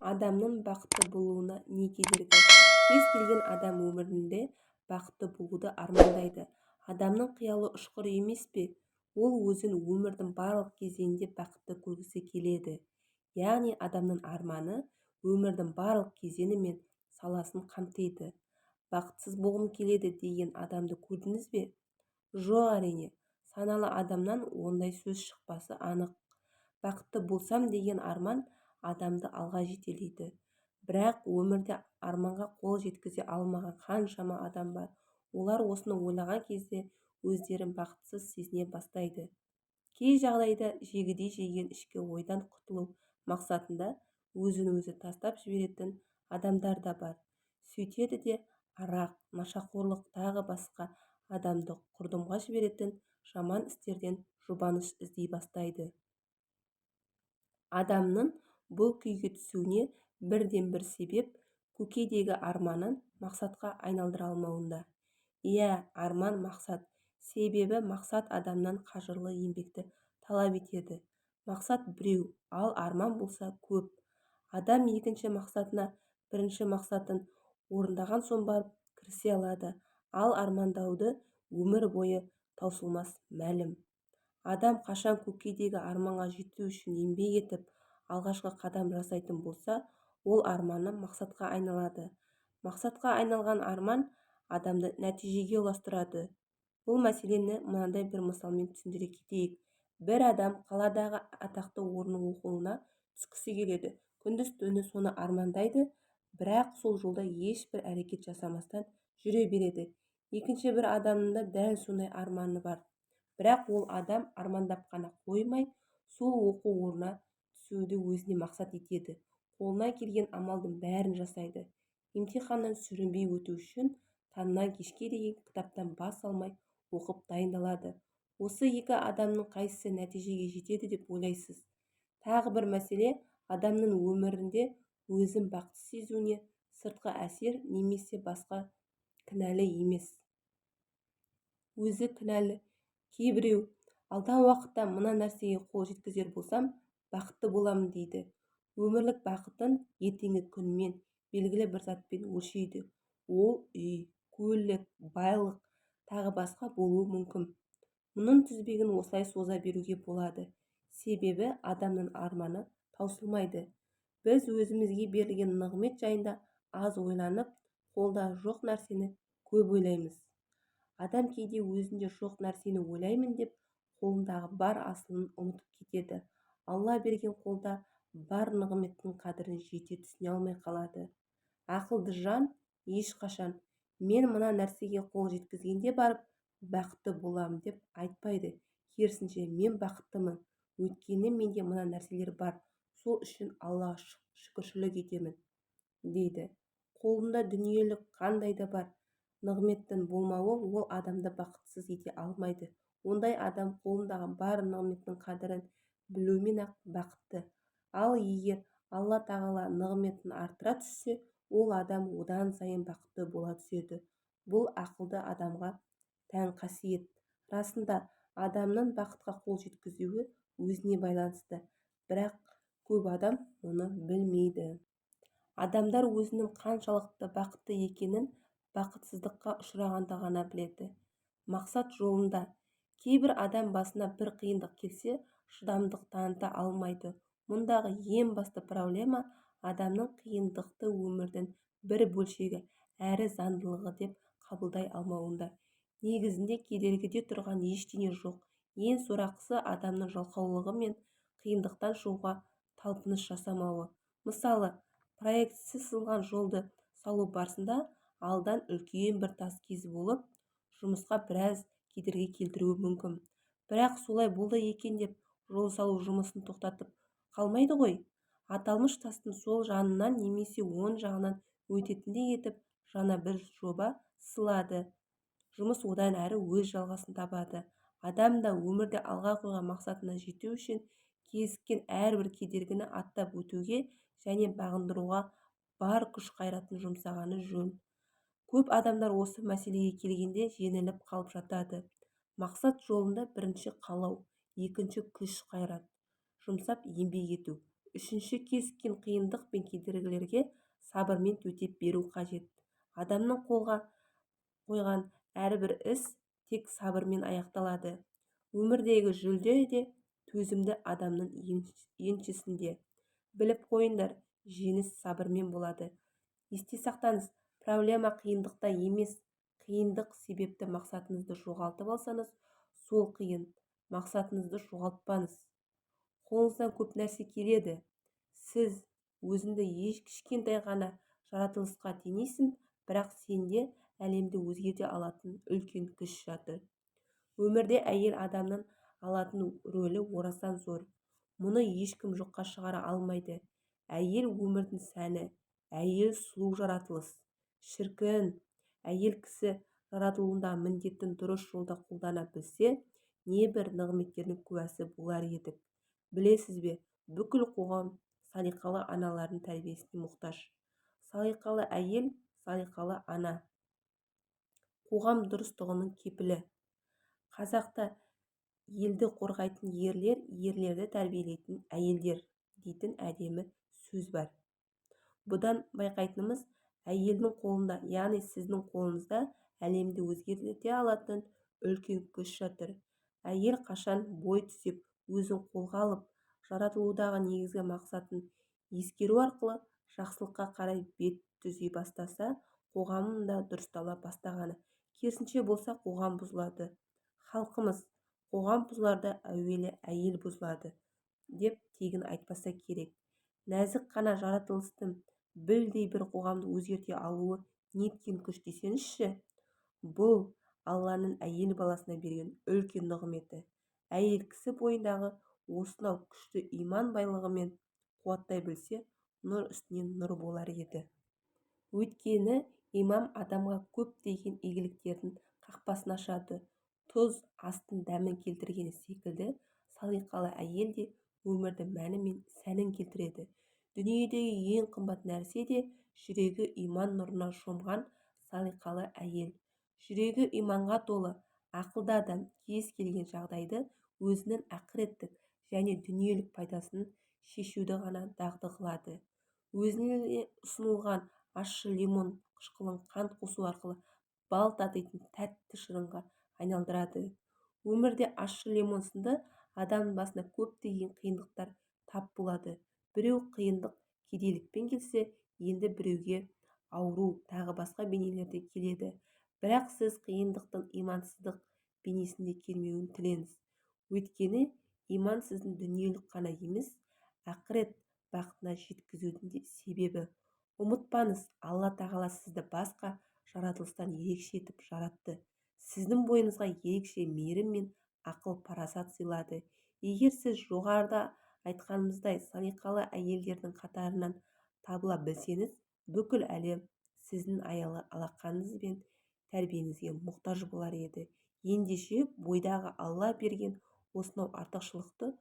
Адамның бақытты болуына не кедергі? Кез келген адам өмірінде бақытты болуды армандайды. Адамның қиялы ұшқыр емес пе? Ол өзін өмірдің барлық кезеңінде бақытты көргісі келеді. Яғни адамның арманы өмірдің барлық кезеңі мен саласын қамтиды. Бақытсыз болғым келеді деген адамды көрдіңіз бе? Жоқ, әрине. Саналы адамнан ондай сөз шықпасы анық. Бақытты болсам деген арман адамды алға жетелейді. Бірақ өмірде арманға қол жеткізе алмаған қаншама адам бар. Олар осыны ойлаған кезде өздерін бақытсыз сезіне бастайды. Кей жағдайда жегідей жеген ішкі ойдан құтылу мақсатында өзін-өзі тастап жіберетін адамдар да бар. Сөйтеді де арақ, нашақорлық, тағы басқа адамды құрдымға жіберетін жаман істерден жұбаныш іздей бастайды. Адамның бұл күйге түсуіне бірден-бір себеп көкейдегі арманын мақсатқа айналдыра алмауында. Иә, арман, мақсат. Себебі мақсат адамнан қажырлы еңбекті талап етеді. Мақсат біреу, ал арман болса көп. Адам екінші мақсатына бірінші мақсатын орындаған соң барып кірісе алады. Ал армандауды өмір бойы таусылмас мәлім. Адам қашан көкейдегі арманға жету үшін еңбек етіп, алғашқы қадам жасайтын болса, ол арманы мақсатқа айналады. Мақсатқа айналған арман адамды нәтижеге ұластырады. Бұл мәселені мынадай бір мысалмен түсіндіре кетейік. Бір адам қаладағы атақты орынның оқуына түскісі келеді. Күндіз-түні соны армандайды, бірақ сол жолда ешбір әрекет жасамастан жүре береді. Екінші бір адамның да дәл сондай арманы бар. Бірақ ол адам армандап қана қоймай, сол оқу орнына түсуді өзіне мақсат етеді. Қолынан келген амалдың бәрін жасайды. Емтиханнан сүрінбей өту үшін таңнан кешке дейін кітаптан бас алмай оқып дайындалады. Осы екі адамның қайсысы нәтижеге жетеді деп ойлайсыз? Тағы бір мәселе, адамның өмірінде өзін бақытсыз сезуіне сыртқы әсер немесе басқа кінәлі емес. Өзі кінәлі. Кейбіреу алдағы уақытта мына нәрсеге қол жеткізер болсам, бақытты боламын дейді. Өмірлік бақытын ертеңгі күнмен, белгілі бір затпен өлшейді. Ол үй, көлік, байлық, тағы басқа болуы мүмкін. Мұның тізбегін осылай соза беруге болады. Себебі адамның арманы таусылмайды. Біз өзімізге берілген нығмет жайында аз ойланып, қолда жоқ нәрсені көп ойлаймыз. Адам кейде өзінде жоқ нәрсені ойлаймын деп, қолындағы бар асылын ұмытып кетеді. Алла берген қолда бар нығметтің қадірін жете түсіне алмай қалады. Ақылды жан ешқашан мен мына нәрсеге қол жеткізгенде барып бақытты боламын деп айтпайды. Керісінше, мен бақыттымын, өйткені менде мына нәрселер бар, сол үшін Аллаға шүкіршілік етемін дейді. Қолында дүниелік қандай да бар нығметтің болмауы ол адамды бақытсыз ете алмайды. Ондай адам қолындағы бар нығметтің қадірін білуімен-ақ бақытты. Ал егер Алла тағала нығметін арттыра түссе, ол адам одан сайын бақытты бола түседі. Бұл ақылды адамға тән қасиет. Расында, адамның бақытқа қол жеткізуі өзіне байланысты. Бірақ көп адам мұны білмейді. Адамдар өзінің қаншалықты бақытты екенін бақытсыздыққа ұшырағанда ғана біледі. Мақсат жолында. Кейбір адам басына бір қиындық келсе, шыдамдық таныта алмайды. Мұндағы ең басты проблема адамның қиындықты өмірдің бір бөлшегі әрі заңдылығы деп қабылдай алмауында. Негізінде кедергіде тұрған ештеңе жоқ. Ең сорақысы адамның жалқаулығы мен қиындықтан шығуға талпыныс жасамауы. Мысалы, проектісі сызылған жолды салу барысында алдан үлкен бір тас кезіп болып, жұмысқа біраз кедергі келтіруі мүмкін. Бірақ солай болды екен деп жол салу жұмысын тоқтатып қалмайды ғой. Аталмыш тастың сол жағынан немесе оң жағынан өтетіндей етіп жаңа бір жоба сызылады. Жұмыс одан әрі өз жалғасын табады. Адам да өмірде алға қойған мақсатына жету үшін кезіккен әрбір кедергіні аттап өтуге және бағындыруға бар күш-қайратын жұмсағаны жөн. Көп адамдар осы мәселеге келгенде жеңіліп қалып жатады. Мақсат жолында бірінші қалау, екінші күш-қайрат жұмсап еңбек ету, Үшінші, кезіккен қиындық пен кедергілерге сабырмен төтеп беру қажет. Адамның қолға қойған әрбір іс тек сабырмен аяқталады. Өмірдегі жүлде де төзімді адамның еншісінде. Біліп қойыңдар, жеңіс сабырмен болады. Есте сақтаңыз, проблема қиындықта емес, қиындық себепті мақсатыңызды жоғалтып алсаңыз, сол қиын. Мақсатыңызды жоғалтпаңыз. Қолыңыздан көп нәрсе келеді. Сіз өзіңді кішкентай ғана жаратылысқа теңейсің, бірақ сенде әлемді өзгерте алатын үлкен күш жатыр. Өмірде әйел адамның алатын рөлі орасан зор. Мұны ешкім жоққа шығара алмайды. Әйел өмірдің сәні, әйел сұлу жаратылыс. Шіркін, әйел кісі жаратылуындағы міндетін дұрыс жолда қолдана білсе, небір нығметтердің куәсі болар едік. Білесіз бе, бүкіл қоғам салиқалы аналардың тәрбиесіне мұқтаж. Салиқалы әйел, салиқалы ана. Қоғам дұрыстығының кепілі. Қазақта елді қорғайтын ерлер, ерлерді тәрбиелейтін әйелдер дейтін әдемі сөз бар. Бұдан байқайтынымыз, әйелдің қолында, яғни сіздің қолыңызда әлемді өзгерте алатын үлкен күш жатыр. Әйел қашан бой түзеп, өзін қолға алып, жаратылудағы негізгі мақсатын ескеру арқылы жақсылыққа қарай бет түзей бастаса, қоғамның да дұрыстала бастағаны. Керісінше болса, қоғам бұзылады. Халқымыз қоғам бұзыларда әуелі әйел бұзылады деп тегін айтпаса керек. Нәзік қана жаратылыстың білдей бір қоғамды өзгерте алуы неткен күш десеңізші? Бұл Алланың әйел баласына берген үлкен нығметі. Әйел кісі бойындағы осынау күшті иман байлығымен қуаттай білсе, нұр үстіне нұр болар еді. Өйткені иман адамға көптеген игіліктердің қақпасын ашады. Тұз астың дәмін келтіргені секілді, салиқалы әйел де өмірдің мәні мен сәнін келтіреді. Дүниедегі ең қымбат нәрсе де жүрегі иман нұрына шомған салиқалы әйел. Жүрегі иманға толы ақылды адам кез келген жағдайды өзінің ақыреттік және дүниелік пайдасын шешуді ғана дағды қылады. Өзіне ұсынылған ащы лимон қышқылын қант қосу арқылы бал татитын тәтті шырынға айналдырады. Өмірде ащы лимон сынды адамның басына көптеген қиындықтар тап болады. Біреу қиындық кедейлікпен келсе, енді біреуге ауру, тағы басқа бейнелерде келеді. Бірақ сіз қиындықтың имансыздық бейнесінде келмеуін тілеңіз. Өйткені иман сіздің дүниелік қана емес, ақырет бақытына жеткізудің де себебі. Ұмытпаңыз, Алла тағала сізді басқа жаратылыстан ерекше етіп жаратты. Сіздің бойыңызға ерекше мейірім мен ақыл парасат сыйлады. Егер сіз жоғарыда айтқанымыздай салиқалы әйелдердің қатарынан табыла білсеңіз, бүкіл әлем сіздің аялы алақаныңыз бен тәрбиеңізге мұқтаж болар еді. Ендеше бойдағы Алла берген осынау артықшылықты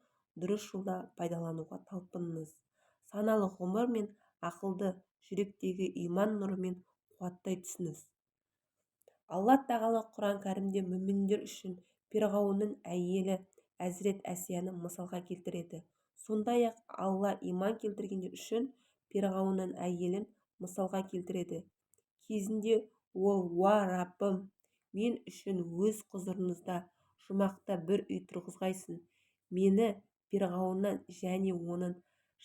дұрыс жолда пайдалануға талпыныңыз. Саналы ғұмыр мен ақылды жүректегі иман нұрымен қуаттай түсіңіз. Алла тағала Құран кәрімде мүминдер үшін Перғауынның әйелі Әзірет Әсияны мысалға келтіреді. Сондай-ақ Алла иман келтіргендер үшін Перғауынның әйелін мысалға келтіреді. Кезінде ол: "Уа Раббым, мен үшін өз құзырыңызда жұмақта бір үй тұрғызғайсың, мені Перғауыннан және оның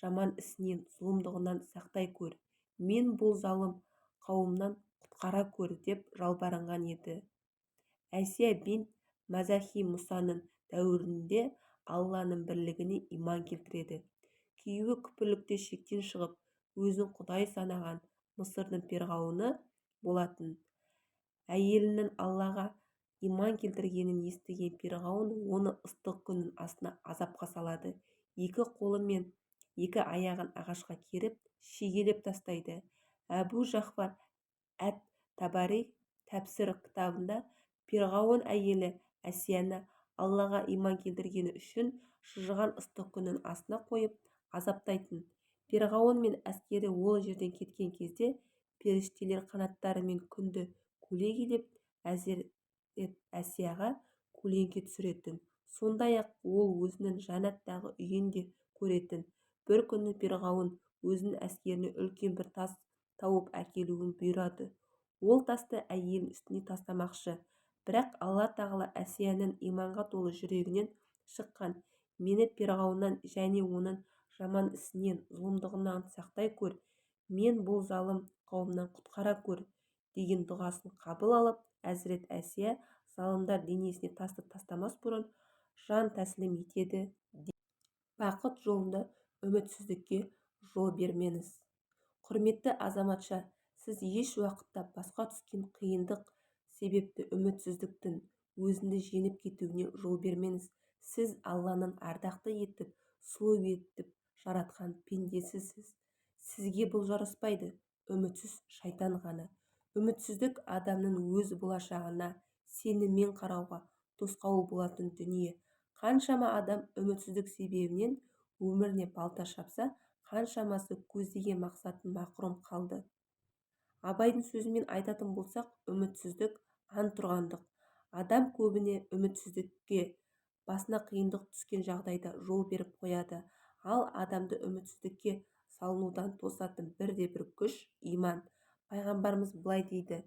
жаман ісінен, зұлымдығынан сақтай көр, мен бұл залым қауымнан құтқара көр" деп жалбарынған еді. Әсия бинт Мазахи Мұсаның дәуірінде Алланың бірлігіне иман келтіреді. Күйеуі күпірлікте шектен шығып, өзін құдай санаған Мысырдың перғауыны болатын. Әйелінің Аллаға иман келтіргенін естіген перғауын оны ыстық күннің астына азапқа салады. Екі қолы мен екі аяғын ағашқа керіп, шегелеп тастайды. Әбу Жафар әт-Табари тәпсір кітабында перғауын әйелі Әсияны Аллаға иман келтіргені үшін шыжыған ыстық күннің астына қойып азаптайтын. Перғауын мен әскері ол жерден кеткен кезде періштелер қанаттарымен күнді көлегейлеп, Әзірет Әсияға көлеңке түсіретін. Сондай-ақ ол өзінің жәннаттағы үйін де көретін. Бір күні перғауын өзінің әскеріне үлкен бір тас тауып әкелуін бұйырады. Ол тасты әйелінің үстіне тастамақшы. Бірақ Алла тағала Әсияның иманға толы жүрегінен шыққан «Мені перғауыннан және оның жаман ісінен, зұлымдығынан сақтай көр, мен бұл залым қауымнан құтқара көр» деген дұғасын қабыл алып, Әзірет Әсия залымдар денесіне тасты тастамас бұрын жан тәсілім етеді. Бақыт жолында үмітсіздікке жол бермеңіз. Құрметті азаматша, сіз еш уақытта басқа түскен қиындық себепті үмітсіздіктің өзіңді жеңіп кетуіне жол бермеңіз. Сіз Алланың ардақты етіп, сұлу етіп жаратқан пендесісіз. Сізге бұл жараспайды. Үмітсіз шайтан ғана. Үмітсіздік адамның өз болашағына сеніммен қарауға тосқауыл болатын дүние. Қаншама адам үмітсіздік себебінен өміріне балта шапса, қаншамасы көздеген мақсатын мақұрым қалды. Абайдың сөзімен айтатын болсақ, үмітсіздік антұрғандық. Адам көбіне үмітсіздікке басына қиындық түскен жағдайда жол беріп қояды. Ал адамды үмітсіздікке салынудан тосатын бірде-бір күш иман. Пайғамбарымыз былай дейді: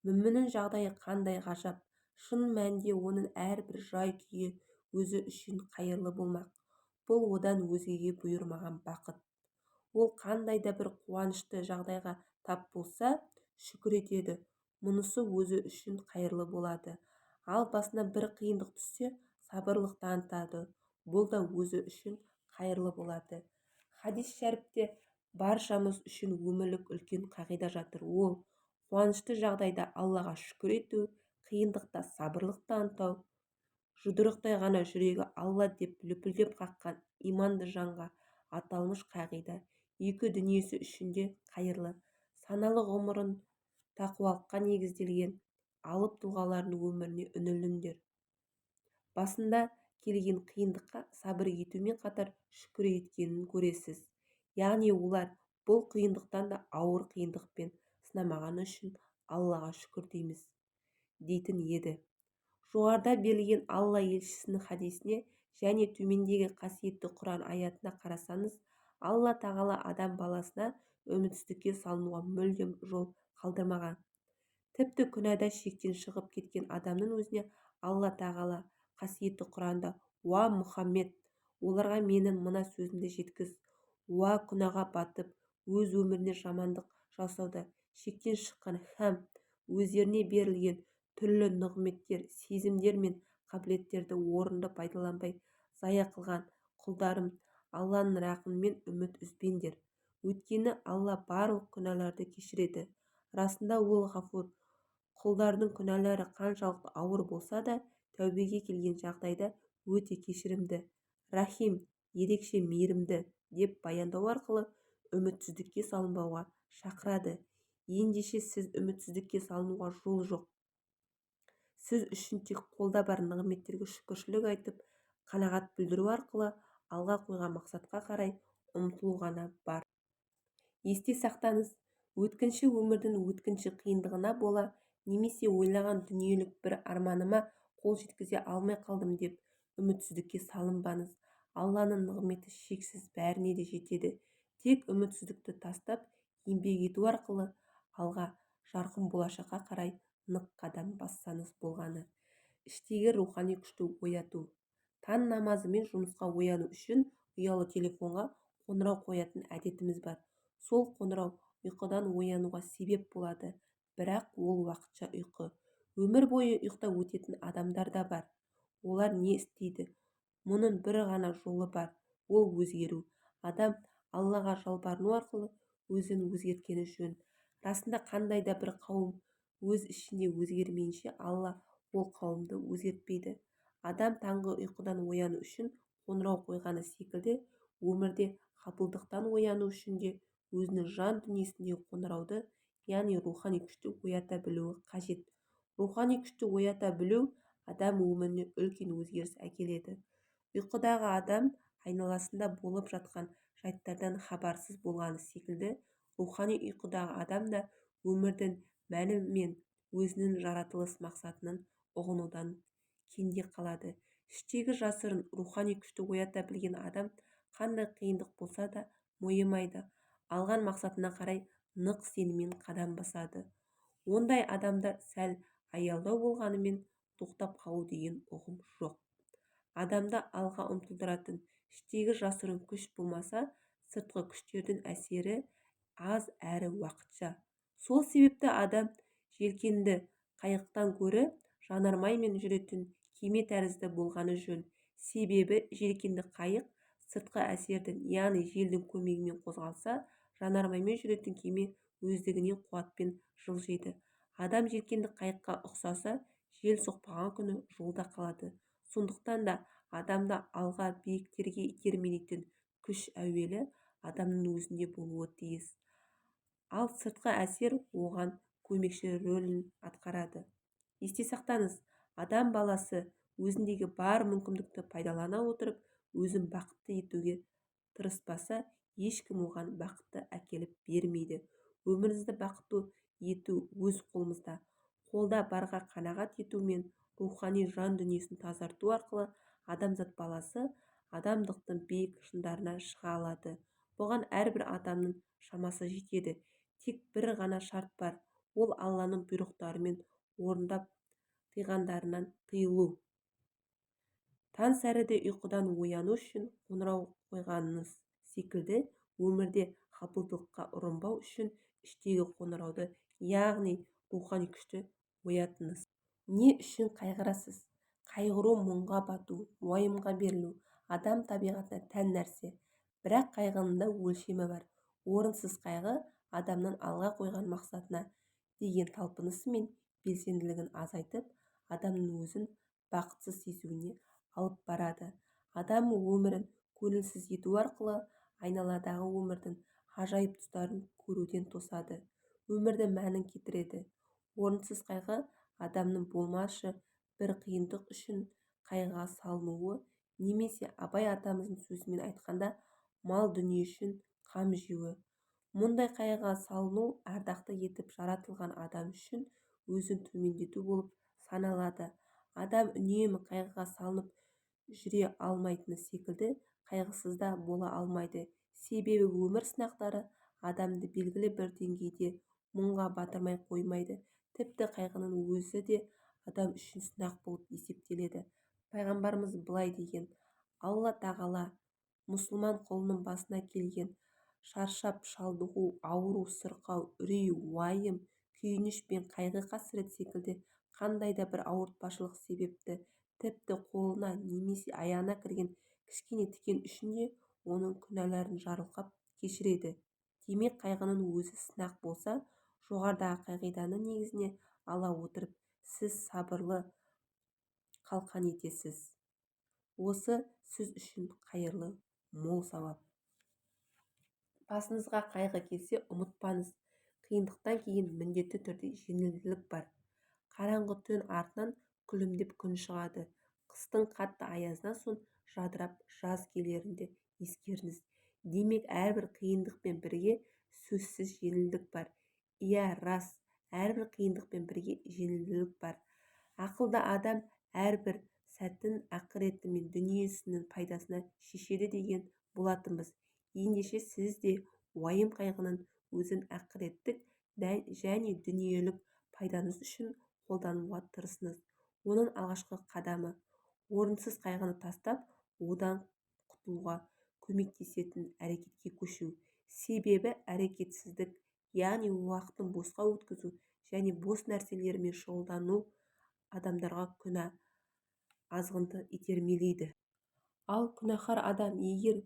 «Мүміннің жағдайы қандай ғажап! Шын мәнінде оның әрбір жай-күйі өзі үшін қайырлы болмақ. Бұл одан өзгеге бұйырмаған бақыт. Ол қандай да бір қуанышты жағдайға тап болса, шүкір етеді. Мұнысы өзі үшін қайырлы болады. Ал басына бір қиындық түссе, сабырлық танытады. Бұл да өзі үшін қайырлы болады». Хадис шәріпте баршамыз үшін өмірлік үлкен қағида жатыр. Ол қуанышты жағдайда Аллаға шүкір ету, қиындықта сабырлық таныту. Жұдырықтай ғана жүрегі Алла деп лүпілдеп қаққан иманды жанға аталмыш қағида екі дүниесі үшін де қайырлы. Саналы ғұмырын тақуалыққа негізделген алып тұлғалардың өміріне үңіліңдер. Басында келген қиындыққа сабыр етумен қатар шүкір еткенін көресіз. Яғни олар бұл қиындықтан да ауыр қиындықпен сынамағаны үшін Аллаға шүкір дейміз дейтін еді. Жоғарыда берілген Алла елшісінің хадисіне және төмендегі қасиетті Құран аятына қарасаңыз, Алла тағала адам баласына үмітсіздікке салынуға мүлдем жол қалдырмаған. Тіпті күнәда шектен шығып кеткен адамның өзіне Алла тағала қасиетті Құранда: «Уа Мұхаммед, оларға менің мына сөзімді жеткіз: уа күнәға батып, өз өміріне жамандық жасауда шектен шыққан һәм өздеріне берілген түрлі нығметтер, сезімдер мен қабілеттерді орынды пайдаланбай зая қылған құлдарым, Алланың рақымынан үміт үзбеңдер. Өйткені Алла барлық күнәларды кешіреді. Расында ол ғафур, құлдарының күнәлары қаншалықты ауыр болса да, тәубеге келген жағдайда өте кешірімді, рахим, ерекше мейірімді», деп баяндау арқылы үмітсіздікке салынбауға шақырады. Ендеше сіз үмітсіздікке салынуға жол жоқ. Сіз үшін тек қолда бар нығметтерге шүкіршілік айтып, қанағат білдіру арқылы алға қойған мақсатқа қарай ұмтылу ғана бар. Есте сақтаңыз, өткінші өмірдің өткінші қиындығына бола немесе ойлаған дүниелік бір арманыма қол жеткізе алмай қалдым деп үмітсіздікке салынбаңыз. Алланың нығметі шексіз, бәріне де жетеді. Тек үмітсіздікті тастап, еңбек ету арқылы алға, жарқын болашаққа қарай нық қадам бассаңыз болғаны. Іштегі рухани күшті ояту. Таң намазымен жұмысқа ояну үшін ұялы телефонға қоңырау қоятын әдетіміз бар. Сол қоңырау ұйқыдан оянуға себеп болады. Бірақ ол уақытша ұйқы. Өмір бойы ұйықтап өтетін адамдар да бар. Олар не істейді? Мұның бір ғана жолы бар. Ол өзгеру. Адам Аллаға жалбарыну арқылы өзін өзгерткені жөн. Расында қандай да бір қауым өз ішінде өзгермейінше, Алла ол қауымды өзгертпейді. Адам таңғы ұйқыдан ояну үшін қоңырау қойғаны секілді, өмірде ғапылдықтан ояну үшін де өзінің жан дүниесіндегі қоңырауды, яғни рухани күшті оята білуі қажет. Рухани күшті оята білу адам өміріне үлкен өзгеріс әкеледі. Ұйқыдағы адам айналасында болып жатқан жайттардан хабарсыз болғаны секілді, рухани ұйқыдағы адам да өмірдің мәні мен өзінің жаратылыс мақсатын ұғынудан кенде қалады. Іштегі жасырын рухани күшті оята білген адам Қандай қиындық болса да мойымайды, алған мақсатына қарай нық сеніммен қадам басады. Ондай адамда сәл аялдау болғанымен тоқтап қалу деген ұғым жоқ. Адамды алға ұмтылдыратын іштегі жасырын күш болмаса, сыртқы күштердің әсері аз әрі уақытша. Сол себепті адам желкенді қайықтан гөрі жанармаймен жүретін кеме тәрізді болғаны жөн. Себебі желкенді қайық сыртқы әсердің, яғни желдің көмегімен қозғалса, жанармаймен жүретін кеме өздігінен қуатпен жылжиды. Адам желкенді қайыққа ұқсаса, жел соқпаған күні жолда қалады. Сондықтан да адамды алға, биіктерге итермелейтін күш әуелі адамның өзінде болуы тиіс. Ал сыртқы әсер оған көмекші рөлін атқарады. Есте сақтаңыз, адам баласы өзіндегі бар мүмкіндікті пайдалана отырып, өзін бақытты етуге тырыспаса, ешкім оған бақытты әкеліп бермейді. Өміріңізді бақытты ету өз қолымызда. Қолда барға қанағат ету мен рухани жан дүниесін тазарту арқылы адамзат баласы адамдықтың биік шыңдарына шыға алады. Бұған әрбір адамның шамасы жетеді. Тек бір ғана шарт бар, ол Алланың бұйрықтарымен орындап, тыйғандарынан тыйылу. Таң сәріде ұйқыдан ояну үшін қоңырау қойғаныңыз секілді, өмірде ғапылдыққа ұрынбау үшін іштегі қоңырауды, яғни рухани күшті оятыңыз. Не үшін қайғырасыз? Қайғыру мұңға бату, уайымға берілу адам табиғатына тән нәрсе. Бірақ қайғының да өлшемі бар. Орынсыз қайғы адамның алға қойған мақсатына деген талпынысы мен белсенділігін азайтып, адамның өзін бақытсыз сезуіне алып барады. Адам өмірін көңілсіз ету арқылы айналадағы өмірдің ғажайып тұстарын көруден тосады, өмірдің мәнін кетіреді. Орынсыз қайғы адамның болмашы бір қиындық үшін қайғыға салынуы немесе Абай атамыздың сөзімен айтқанда, мал дүние үшін қам жеуі. Мұндай қайғыға салыну ардақты етіп жаратылған адам үшін өзін төмендету болып саналады. Адам үнемі қайғыға салынып жүре алмайтыны секілді, қайғысыз да бола алмайды. Себебі өмір сынақтары адамды белгілі бір деңгейде мұңға батырмай қоймайды. Тіпті қайғының өзі де адам үшін сынақ болып есептеледі. Пайғамбарымыз былай деген: Алла тағала мұсылман құлының басына келген шаршап шалдығу, ауру, сырқау, үрей, уайым, күйініш пен қайғы-қасірет секілді қандай да бір ауыртпашылық себепті, тіпті қолына немесе аяғына кірген кішкене тікен үшін де оның күнәларын жарылқап кешіреді. Демек, қайғының өзі сынақ болса, жоғарыдағы қағиданы негізіне ала отырып, сіз сабырлы қалқан етесіз. Осы сіз үшін қайырлы мол сауап. Басыңызға қайғы келсе, ұмытпаңыз, қиындықтан кейін міндетті түрде жеңілдік бар. Қараңғы түн артынан күлімдеп күн шығады. Қыстың қатты аязынан соң жадырап жаз келерін де ескеріңіз. Демек, әрбір қиындықпен бірге сөзсіз жеңілдік бар. Иә, рас, әрбір қиындықпен бірге жеңілдік бар. Ақылды адам әрбір сәтін ақыреті мен дүниесінің пайдасына шешеді деген болатынбыз. Ендеше сіз де уайым-қайғының өзін ақыреттік және дүниелік пайдаңыз үшін қолдануға тырысыңыз. Оның алғашқы қадамы орынсыз қайғыны тастап, одан құтылуға көмектесетін әрекетке көшу. Себебі әрекетсіздік, яғни уақытын босқа өткізу және бос нәрселермен шұғылдану адамдарға күнә, азғынды итермелейді. Ал күнәһар адам егер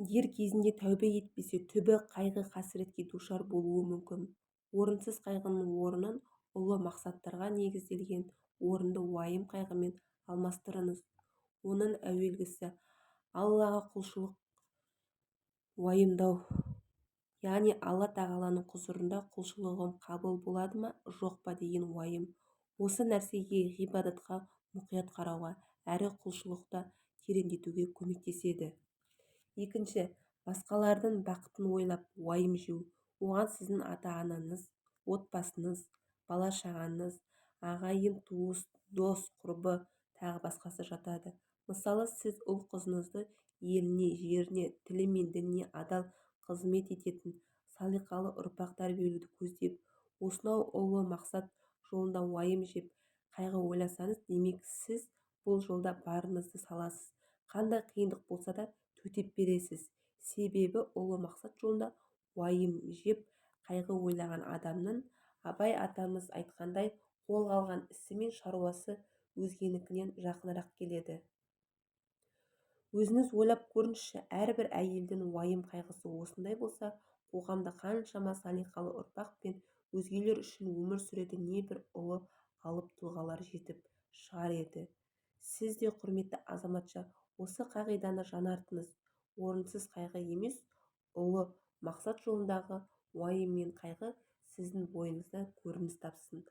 дер кезінде тәубе етпесе, түбі қайғы-қасіретке душар болуы мүмкін. Орынсыз қайғының орнын ұлы мақсаттарға негізделген орынды уайым-қайғымен алмастырыңыз. Оның әуелгісі Аллаға құлшылық уайымдау, яғни Алла тағаланың құзырында құлшылығым қабыл болады ма, жоқ па деген уайым. Осы нәрсеге ғибадатқа мұқият қарауға, әрі құлшылықты тереңдетуге көмектеседі. Екінші, басқалардың бақытын ойлап уайым жеу. Оған сіздің ата-анаңыз, отбасыңыз, бала-шағаңыз, ағайын, туыс, дос, құрбы, тағы басқасы жатады. Мысалы, сіз ұл-қызыңызды Еліне, жеріне, тілі мен дініне адал қызмет ететін салиқалы ұрпақ тәрбиелеуді көздеп, осынау ұлы мақсат жолында уайым жеп, қайғы ойласаңыз, демек сіз бұл жолда барыңызды саласыз, қандай қиындық болса да төтеп бересіз. Себебі ұлы мақсат жолында уайым жеп, қайғы ойлаған адамның Абай атамыз айтқандай қолға алған ісі мен шаруасы өзгенікінен жақынырақ келеді. Өзіңіз ойлап көріңізші, әрбір әйелдің уайым-қайғысы осындай болса, қоғамда қаншама салиқалы ұрпақ пен өзгелер үшін өмір сүретін небір ұлы алып тұлғалар жетіп шығар еді. Сіз де, құрметті азаматша, осы қағиданы жаңартыңыз. Орынсыз қайғы емес, ұлы мақсат жолындағы уайым мен қайғы сіздің бойыңызда көрініс тапсын.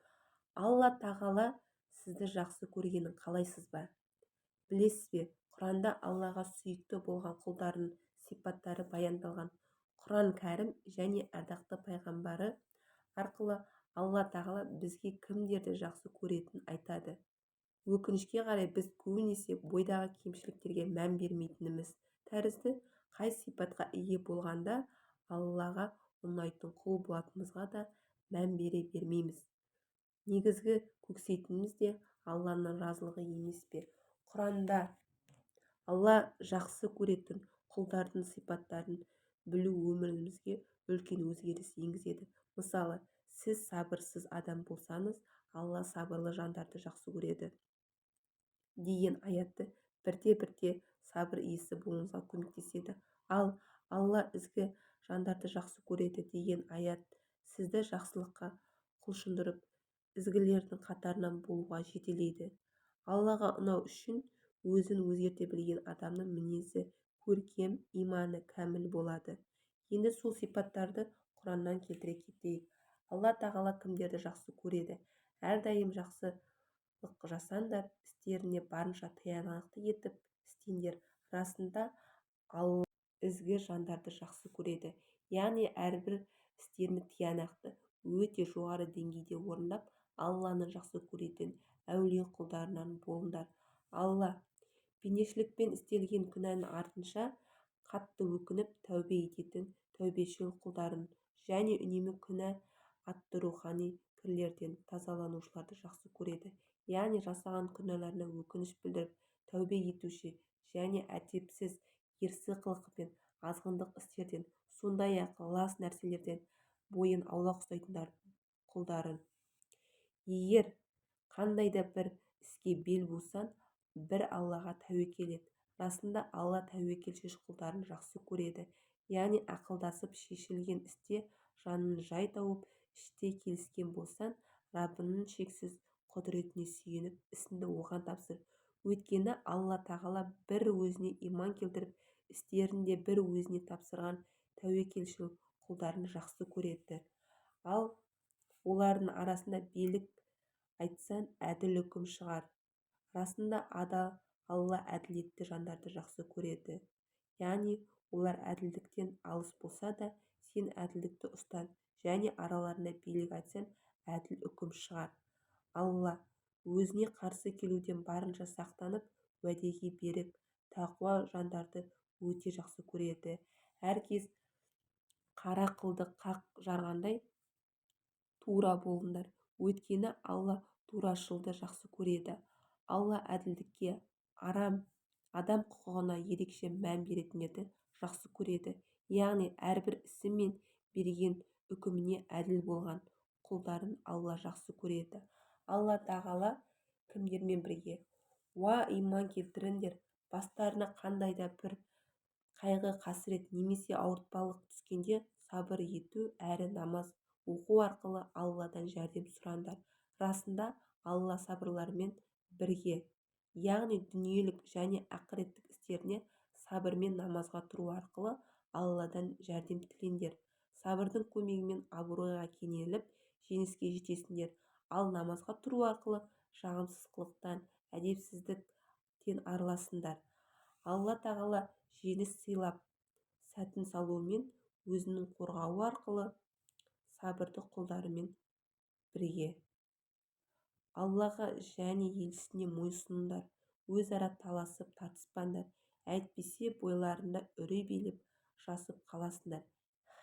Алла тағала сізді жақсы көргенін қалайсыз ба? Білесіз бе, Құранда Аллаға сүйікті болған құлдарының сипаттары баяндалған. Құран кәрім және ардақты пайғамбары арқылы Алла тағала бізге кімдерді жақсы көретінін айтады. Өкінішке қарай, біз көбінесе бойдағы кемшіліктерге мән бермейтініміз тәрізді, қай сипатқа ие болғанда Аллаға ұнайтын құл болатынымызға да мән бере бермейміз. Негізгі көксейтініміз де Алланың разылығы емес пе? Құранда Алла жақсы көретін құлдардың сипаттарын білу өмірімізге үлкен өзгеріс енгізеді. Мысалы, сіз сабырсыз адам болсаңыз, Алла сабырлы жандарды жақсы көреді деген аятты бірте-бірте сабыр иесі болуыңызға көмектеседі. Ал Алла ізгі жандарды жақсы көреді деген аят сізді жақсылыққа құлшындырып, ізгілердің қатарынан болуға жетелейді. Аллаға ұнау үшін өзін өзгерте білген адамның мінезі көркем, иманы кәміл болады. Енді сол сипаттарды Құраннан келтіре кетейік. Алла тағала кімдерді жақсы көреді? Әрдайым жақсылық жасаңдар, істеріне барынша тиянақты етіп істеңдер. Расында Алла ізгі жандарды жақсы көреді. Яғни әрбір істерін тиянақты, өте жоғары деңгейде орындап, Алланың жақсы көретін әулие құлдарынан болыңдар. Алла пендешілікпен істелген күнәнің артынша қатты өкініп, тәубе ететін тәубешіл құлдарын және үнемі күнә атты рухани кірлерден тазаланушыларды жақсы көреді. Яғни жасаған күнәларына өкініш білдіріп, тәубе етуші және әдепсіз ерсі қылық пен азғындық істерден, сондай-ақ лас нәрселерден бойын аулақ ұстайтын құлдарын. Егер қандай да бір іске бел бусаң, бір Аллаға тәуекел ет. Расында Алла тәуекелшіл құлдарын жақсы көреді. Яғни ақылдасып шешілген істе жаның жай тауып, іштей келіскен болсаң, Раббыңның шексіз құдіретіне сүйеніп, ісіңді оған тапсыр. Өйткені Алла тағала бір өзіне иман келтіріп, істерін де бір өзіне тапсырған тәуекелшіл құлдарын жақсы көреді. Ал олардың арасында билік айтсаң, әділ үкім шығар. Расында Алла әділетті жандарды жақсы көреді. Яғни олар әділдіктен алыс болса да, сен әділдікті ұстан және араларында билік айтсаң, әділ үкім шығар. Алла өзіне қарсы келуден барынша сақтанып, уәдеге берік, тақуа жандарды өте жақсы көреді. Әркез қара қылды қақ жарғандай тура болыңдар. Өйткені Алла турашылды жақсы көреді. Алла әділдікке, адам құқығына ерекше мән беретіндерді жақсы көреді. Яғни әрбір ісі мен берген үкіміне әділ болған құлдарын Алла жақсы көреді. Алла тағала кімдермен бірге? Уа, иман келтіріңдер, бастарына қандай да бір қайғы-қасірет немесе ауыртпалық түскенде сабыр ету әрі намаз оқу арқылы Алладан жәрдем сұраңдар. Расында Алла сабырлармен бірге. Яғни дүниелік және ақыреттік істеріне сабырмен намазға тұру арқылы Алладан жәрдем тілеңдер. Сабырдың көмегімен абыройға кенеліп, жеңіске жетесіңдер. Ал намазға тұру арқылы жағымсыз қылықтан, әдепсіздіктен арыласыңдар. Алла тағала жеңіс сыйлап, сәтін салуымен, өзінің қорғауы арқылы сабырды құлдарымен бірге. Аллаға және елшісіне мойынсұныңдар, өзара таласып тартыспаңдар. Әйтпесе бойларында үрей билеп, жасып қаласыңдар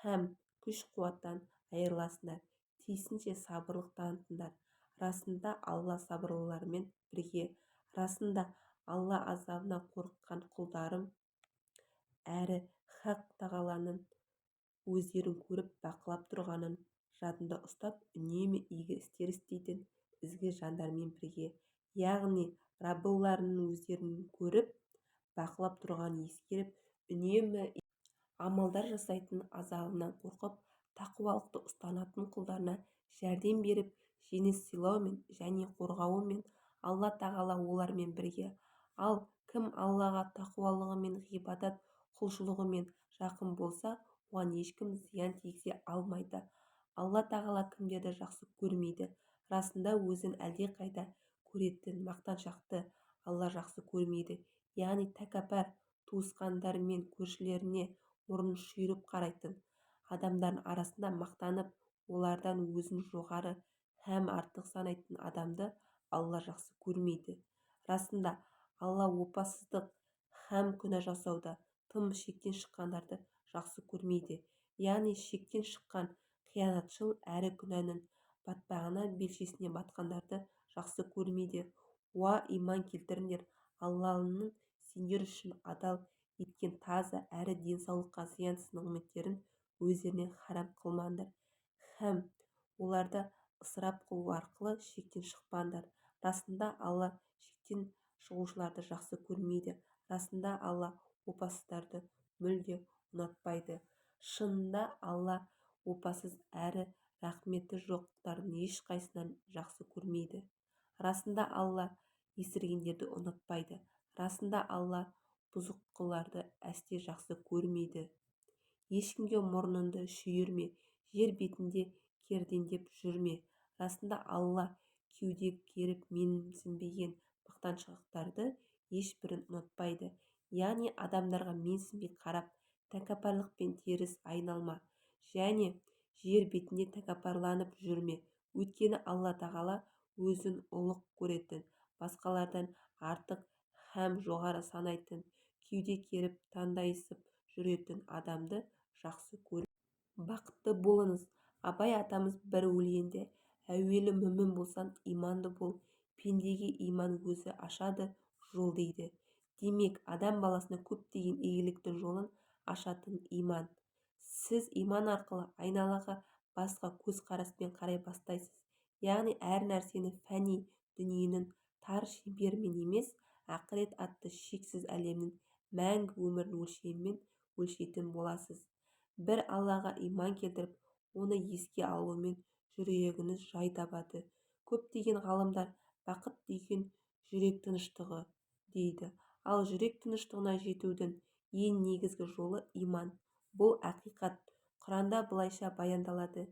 һәм күш-қуаттан айырыласыңдар. Тиісінше сабырлылық танытыңдар. Расында, Алла сабырлылармен бірге. Расында, Алла азабынан қорыққан құлдарым әрі Хақ Тағаланың өздерін көріп, бақылап тұрғанын жадында ұстап, үнемі игі істер істейтін ізгі жандармен бірге. Яғни, Раббыларының өздерін көріп, бақылап тұрғанын ескеріп, үнемі амалдар жасайтын, азабынан қорқып, тақуалықты ұстанатын құлдарына жәрдем беріп, жеңіс сыйлаумен және қорғауымен Алла Тағала олармен бірге. Ал, кім Аллаға тақуалығымен, ғибадат, құлшылығымен жақын болса, оған ешкім зиян тигізе алмайды. Алла Тағала кімдерді жақсы көрмейді? Расында, өзін әлдеқайда көретін мақтаншақты Алла жақсы көрмейді. Яғни, тәкаппар, туысқандары мен көршілеріне мұрнын шүйіріп қарайтын, адамдардың арасында мақтанып, олардан өзін жоғары һәм артық санайтын адамды Алла жақсы көрмейді. Расында, Алла опасыздық һәм күнә жасауда тым шектен шыққандарды жақсы көрмейді. Яғни, шектен шыққан қиянатшыл әрі күнәнің батпағына белшесінен батқандарды жақсы көрмейді. Уа, иман келтіргендер! Алланың сендер үшін адал еткен таза әрі денсаулыққа зиянсыз нығметтерін өздеріңе харам қылмаңдар һәм оларды ысырап қылу арқылы шектен шықпаңдар. Расында, Алла шектен шығушыларды жақсы көрмейді. Расында, Алла опасыздарды мүлде ұнатпайды. Шынында, Алла опасыз әрі рақметі жоқтардың ешқайсысын жақсы көрмейді. Расында, Алла есіргендерді ұнатпайды. Расында, Алла бұзықыларды әсте жақсы көрмейді. Ешкімге мұрныңды шүйірме, жер бетінде кердеңдеп жүрме. Расында, Алла кеуде керіп менсінбеген мақтаншақтардың ешбірін ұнатпайды. Яғни, адамдарға менсінбей қарап, тәкаппарлықпен теріс айналма және жер бетінде тәкаппарланып жүрме. Өйткені Алла Тағала өзін ұлық көретін, басқалардан артық һәм жоғары санайтын, кеуде керіп таңдайсып жүретін адамды жақсы көрмейді. Бақытты болыңыз! Абай атамыз бір өлеңінде: Әуелі мүмін болсаң, иманды бол, пендеге иман өзі ашады жол, дейді. Демек, адам баласына көптеген игіліктің жолын ашатын иман. Сіз иман арқылы айналаға басқа көзқараспен қарай бастайсыз. Яғни, әр нәрсені фәни дүниенің тар шеңберімен емес, ақырет атты шексіз әлемнің мәңгі өмірінің өлшемімен өлшейтін боласыз. Бір Аллаға иман келтіріп, оны еске алумен жүрегіңіз жай табады. Көптеген ғалымдар бақыт деген жүрек тыныштығы дейді. Ал жүрек тыныштығына жетудің ең негізгі жолы иман. Бұл ақиқат Құранда былайша баяндалады: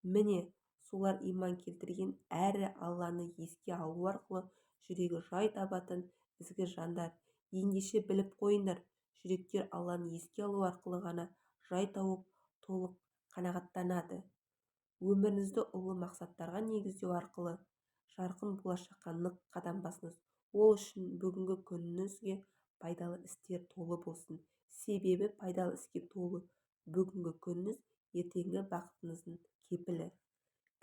Міне, солар иман келтірген әрі Алланы еске алу арқылы жүрегі жай табатын ізгі жандар. Ендеше біліп қойыңдар, жүректер Алланы еске алу арқылы ғана жай тауып, толық қанағаттанады. Өміріңізді ұлы мақсаттарға негіздеу арқылы жарқын болашаққа нық қадам басыңыз. Ол үшін бүгінгі күніңізге пайдалы істер толы болсын. Себебі пайдалы іске толы бүгінгі күніңіз ертеңгі бақытыңыздың кепілі.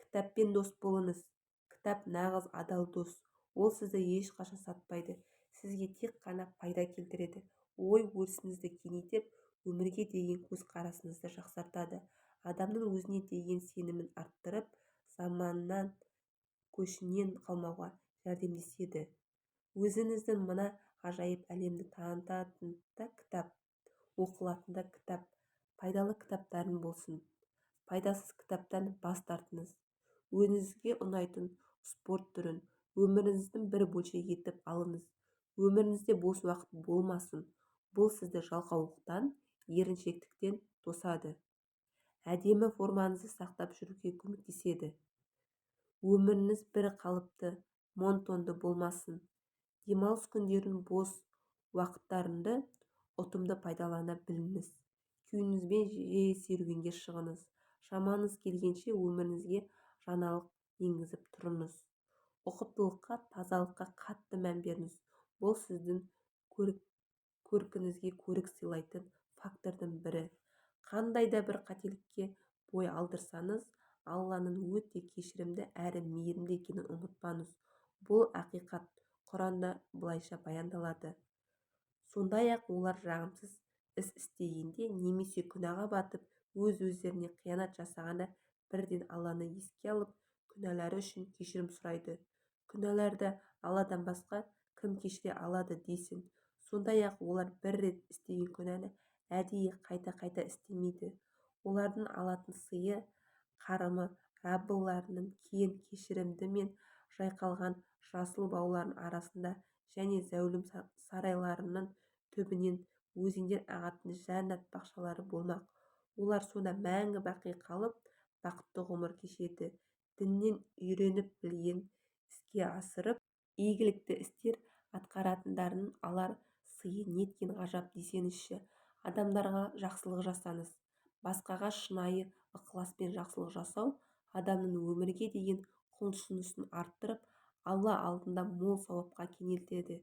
Кітаппен дос болыңыз. Кітап нағыз адал дос. Ол сізді ешқашан сатпайды. Сізге тек қана пайда келтіреді. Ой-өрісіңізді кеңейтіп, өмірге деген көзқарасыңызды жақсартады. Адамның өзіне деген сенімін арттырып, заман көшінен қалмауға жәрдемдеседі. Өзіңізді мына ғажайып әлемді танытатын да кітап, оқылатын да кітап, пайдалы кітаптарың болсын. Пайдасыз кітаптан бас тартыңыз. Өзіңізге ұнайтын спорт түрін өміріңіздің бір бөлшегі етіп алыңыз. Өміріңізде бос уақыт болмасын. Бұл сізді жалқаулықтан, еріншектіктен тосады. Әдемі формаңызды сақтап жүруге көмектеседі. Өміріңіз бір қалыпты, монотонды болмасын. Демалыс күндерін, бос уақыттарыңды ұтымды пайдалана біліңіз. Күйеуіңізбен жиі серуенге шығыңыз. Шамаңыз келгенше өміріңізге жаңалық енгізіп тұрыңыз. Ұқыптылыққа, тазалыққа қатты мән беріңіз. Бұл сіздің Көркіңізге көрік сыйлайтын фактордың бірі. Қандай да бір қателікке бой алдырсаңыз, Алланың өте кешірімді әрі мейірімді екенін ұмытпаңыз. Бұл ақиқат Құранда былайша баяндалады. Сондай-ақ олар жағымсыз іс істегенде немесе күнәға батып, өз-өздеріне қиянат жасағанда бірден Алланы еске алып, күнәлары үшін кешірім сұрайды. Күнәларды Алладан басқа кім кешіре алады дейсің. Сондай-ақ олар бір рет істеген күнәні әдейі қайта-қайта істемейді. Олардың алатын сыйы, қарымы Раббыларының кең кешірімі мен жайқалған жасыл баулардың арасында және зәулім сарайларының түбінен өзендер ағатын жәннат бақшалары болмақ. Олар сонда мәңгі-бақи қалып, бақытты ғұмыр кешеді. Діннен үйреніп білгенін іске асырып, игілікті істер атқаратындардың алар сыйы неткен ғажап десеңізші. Адамдарға жақсылық жасаңыз. Басқаға шынайы ықыласпен жақсылық жасау адамның өмірге деген құлшынысын арттырып, Алла алдында мол сауапқа кенелтеді.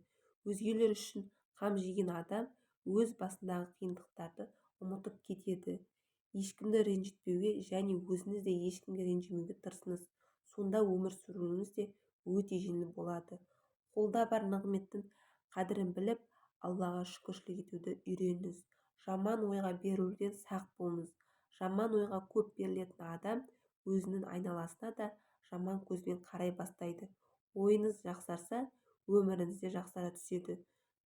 Өзгелер үшін қам жеген адам өз басындағы қиындықтарды ұмытып кетеді. Ешкімді ренжітпеуге және өзіңіз де ешкімге ренжімеуге тырысыңыз. Сонда өмір сүруіңіз де өте жеңіл болады. Қолда бар нығметтің қадірін біліп, Аллаға шүкіршілік етуді үйреніңіз. Жаман ойға берілуден сақ болыңыз. Жаман ойға көп берілетін адам өзінің айналасына да жаман көзбен қарай бастайды. Ойыңыз жақсарса, өміріңіз де жақсара түседі.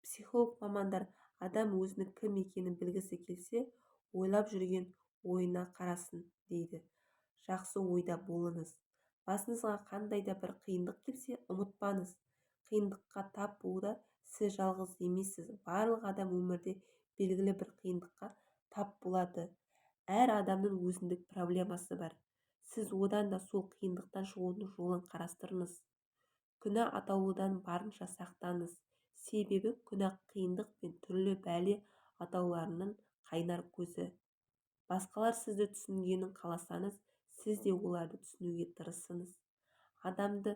Психолог мамандар адам өзінің кім екенін білгісі келсе, ойлап жүрген ойына қарасын дейді. Жақсы ойда болыңыз. Басыңызға қандай да бір қиындық келсе, ұмытпаңыз. Қиындыққа тап болуда сіз жалғыз емессіз. Барлық адам өмірде белгілі бір қиындыққа тап болады. Әр адамның өзіндік проблемасы бар. Сіз одан да сол қиындықтан шығудың жолын қарастырыңыз. Күнә атаулыдан барынша сақтаныңыз. Себебі күнә қиындық пен түрлі бәле атауларының қайнар көзі. Басқалар сізді түсінгенін қаласаңыз, сіз де оларды түсінуге тырысыңыз. Адамды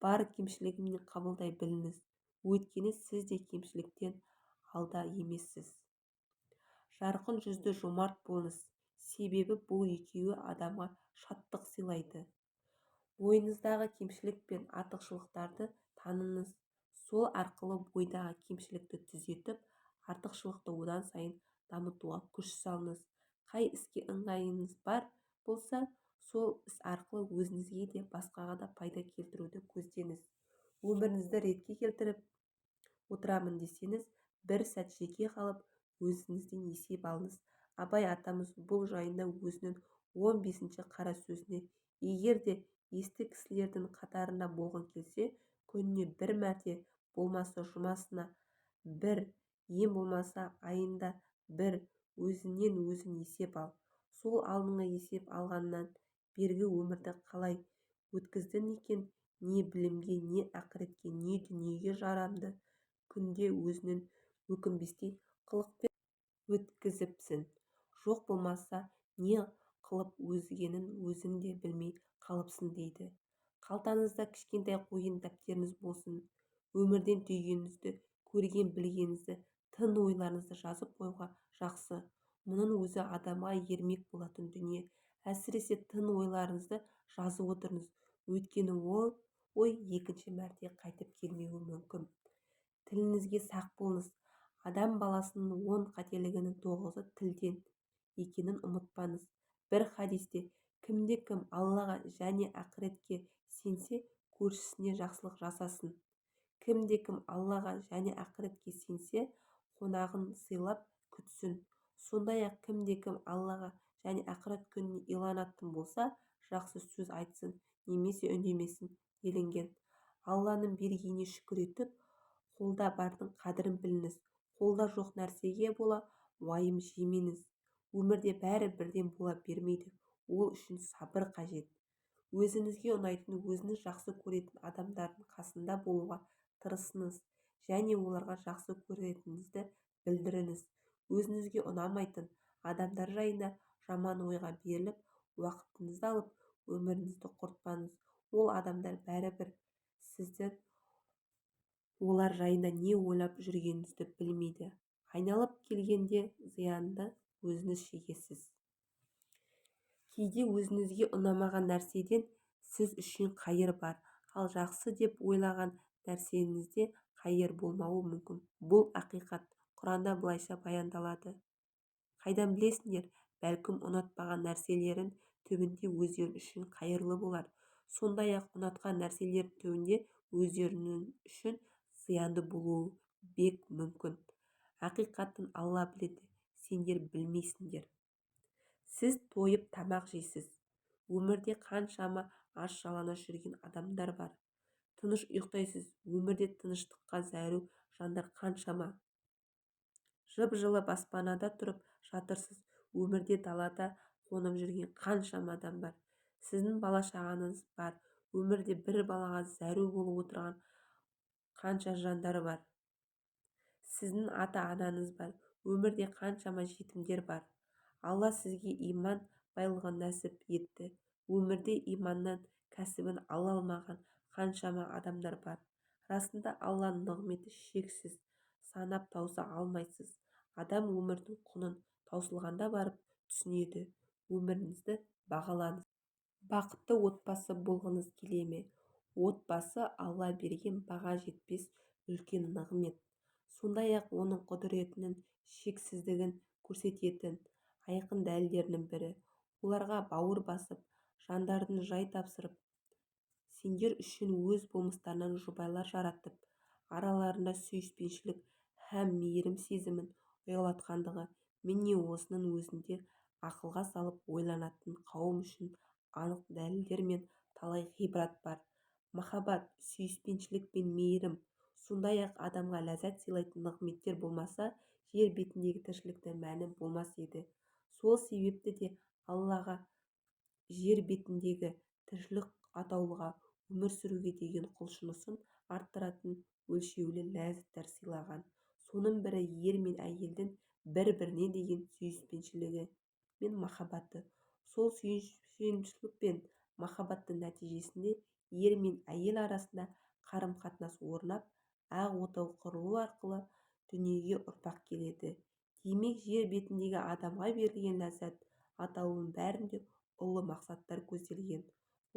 бар кемшілігімен қабылдай біліңіз. Өйткені сіз де кемшіліктен алда емессіз. Жарқын жүзді жомарт болыңыз. Себебі бұл екеуі адамға шаттық сыйлайды. Бойыңыздағы кемшілік пен артықшылықтарды таныңыз. Сол арқылы бойдағы кемшілікті түзетіп, артықшылықты одан сайын дамытуға күш салыңыз. Қай іске ыңғайыңыз бар болса, сол іс арқылы өзіңізге де, басқаға да пайда келтіруді көздеңіз. Өміріңізді ретке келтіріп отырамын десеңіз, бір сәт жеке қалып, өзіңізден есеп алыңыз. Абай атамыз бұл жайында өзінің 15-ші қара сөзінде: егер де есті кісілердің қатарында болғың келсе, күніне бір мәрте, болмаса жұмасына бір, ең болмаса айында бір өзіңнен өзің есеп ал. Сол алдыңғы есеп алғаннан бергі өмірді қалай өткіздің екен, не білімге, не ақыретке, не дүниеге жарамды күнде өзінің өкінбестей қылықпен өткізіпсің. Жоқ болмаса не қылып өзгенін өзің де білмей қалыпсың дейді. Қалтаңызда кішкентай қойын дәптеріңіз болсын. Өмірден түйгеніңізді, көрген білгеніңізді, тың ойларыңызды жазып қоюға жақсы. Мұның өзі адамға ермек болатын дүние. Әсіресе тың ойларыңызды жазып отырыңыз. Өйткені ол ой екінші мәрте қайтып келмеуі мүмкін. Тіліңізге сақ болыңыз. Адам баласының 10 қателігінің 9-ы тілден екенін ұмытпаңыз. Бір хадисте: кімде-кім Аллаға және ақыретке сенсе, көршісіне жақсылық жасасын. Кімде-кім Аллаға және ақыретке сенсе, қонағын сыйлап күтсін. Сондай-ақ кімде-кім Аллаға және ақырет күніне иланатын болса, жақсы сөз айтсын немесе үндемесін делінген. Алланың бергеніне шүкір етіп, қолда бардың қадірін біліңіз. Қолда жоқ нәрсеге бола уайым жемеңіз. Өмірде бәрі бірден бола бермейді. Ол үшін сабыр қажет. Өзіңізге ұнайтын, өзіңіз жақсы көретін адамдардың қасында болуға тырысыңыз және оларға жақсы көретініңізді білдіріңіз. Өзіңізге ұнамайтын адамдар жайында жаман ойға беріліп, уақытыңызды алып, өміріңізді құртпаңыз. Ол адамдар бәрібір сіздің олар жайында не ойлап жүргеніңізді білмейді. Айналып келгенде зиянды өзіңіз шегесіз. Кейде өзіңізге ұнамаған нәрседен сіз үшін қайыр бар. Ал жақсы деп ойлаған нәрсеңізде қайыр болмауы мүмкін. Бұл ақиқат. Құранда былайша баяндалады. Қайдан білесіңдер, бәлкім ұнатпаған нәрселерің түбінде өздерің үшін қайырлы болар. Сондай-ақ ұнатқан нәрселерің түбінде өздерің үшін зиянды болуы бек мүмкін. Ақиқатын Алла біледі, сендер білмейсіңдер. Сіз тойып тамақ жейсіз. Өмірде қаншама аш-жалаңаш жүрген адамдар бар. Тыныш ұйықтайсыз. Өмірде тыныштыққа зәру жандар қаншама. Жып-жылы баспанада тұрып жатырсыз. Өмірде далада қонып жүрген қаншама адам бар. Сіздің бала-шағаңыз бар. Өмірде бір балаға зәру болып отырған қанша жандар бар. Сіздің ата-анаңыз бар. Өмірде қаншама жетімдер бар. Алла сізге иман байлығын нәсіп етті. Өмірде иманнан кәсібін ала алмаған қаншама адамдар бар. Расында Алланың нығметі шексіз, санап тауыса алмайсыз. Адам өмірдің құнын таусылғанда барып түсінеді. Өміріңізді бағалаңыз. Бақытты отбасы болғыңыз келе ме? Отбасы Алла берген баға жетпес үлкен нығмет. Сондай-ақ оның құдіретінің шексіздігін көрсететін айқын дәлелдерінің бірі. Оларға бауыр басып, жандарын жай тапсырып, сендер үшін өз болмыстарынан жұбайлар жаратып, араларында сүйіспеншілік һәм мейірім сезімін ұялатқандығы міне осының өзінде ақылға салып ойланатын қауым үшін анық дәлелдер мен талай ғибрат бар. Махаббат, сүйіспеншілік пен мейірім, сондай-ақ адамға ләззат сыйлайтын нығметтер болмаса, жер бетіндегі тіршіліктің мәні болмас еді. Сол себепті де Аллаға жер бетіндегі тіршілік атаулыға өмір сүруге деген құлшынысын арттыратын өлшеулі ләззаттар сыйлаған. Соның бірі ер мен әйелдің бір-біріне деген сүйіспеншілігі мен махаббаты. Сол сүйіспеншілік пен махаббаттың нәтижесінде ер мен әйел арасында қарым-қатынас орнап, ақ отау құрылу арқылы дүниеге ұрпақ келеді. Демек, жер бетіндегі адамға берілген ләззат атаулының бәрінде ұлы мақсаттар көзделген.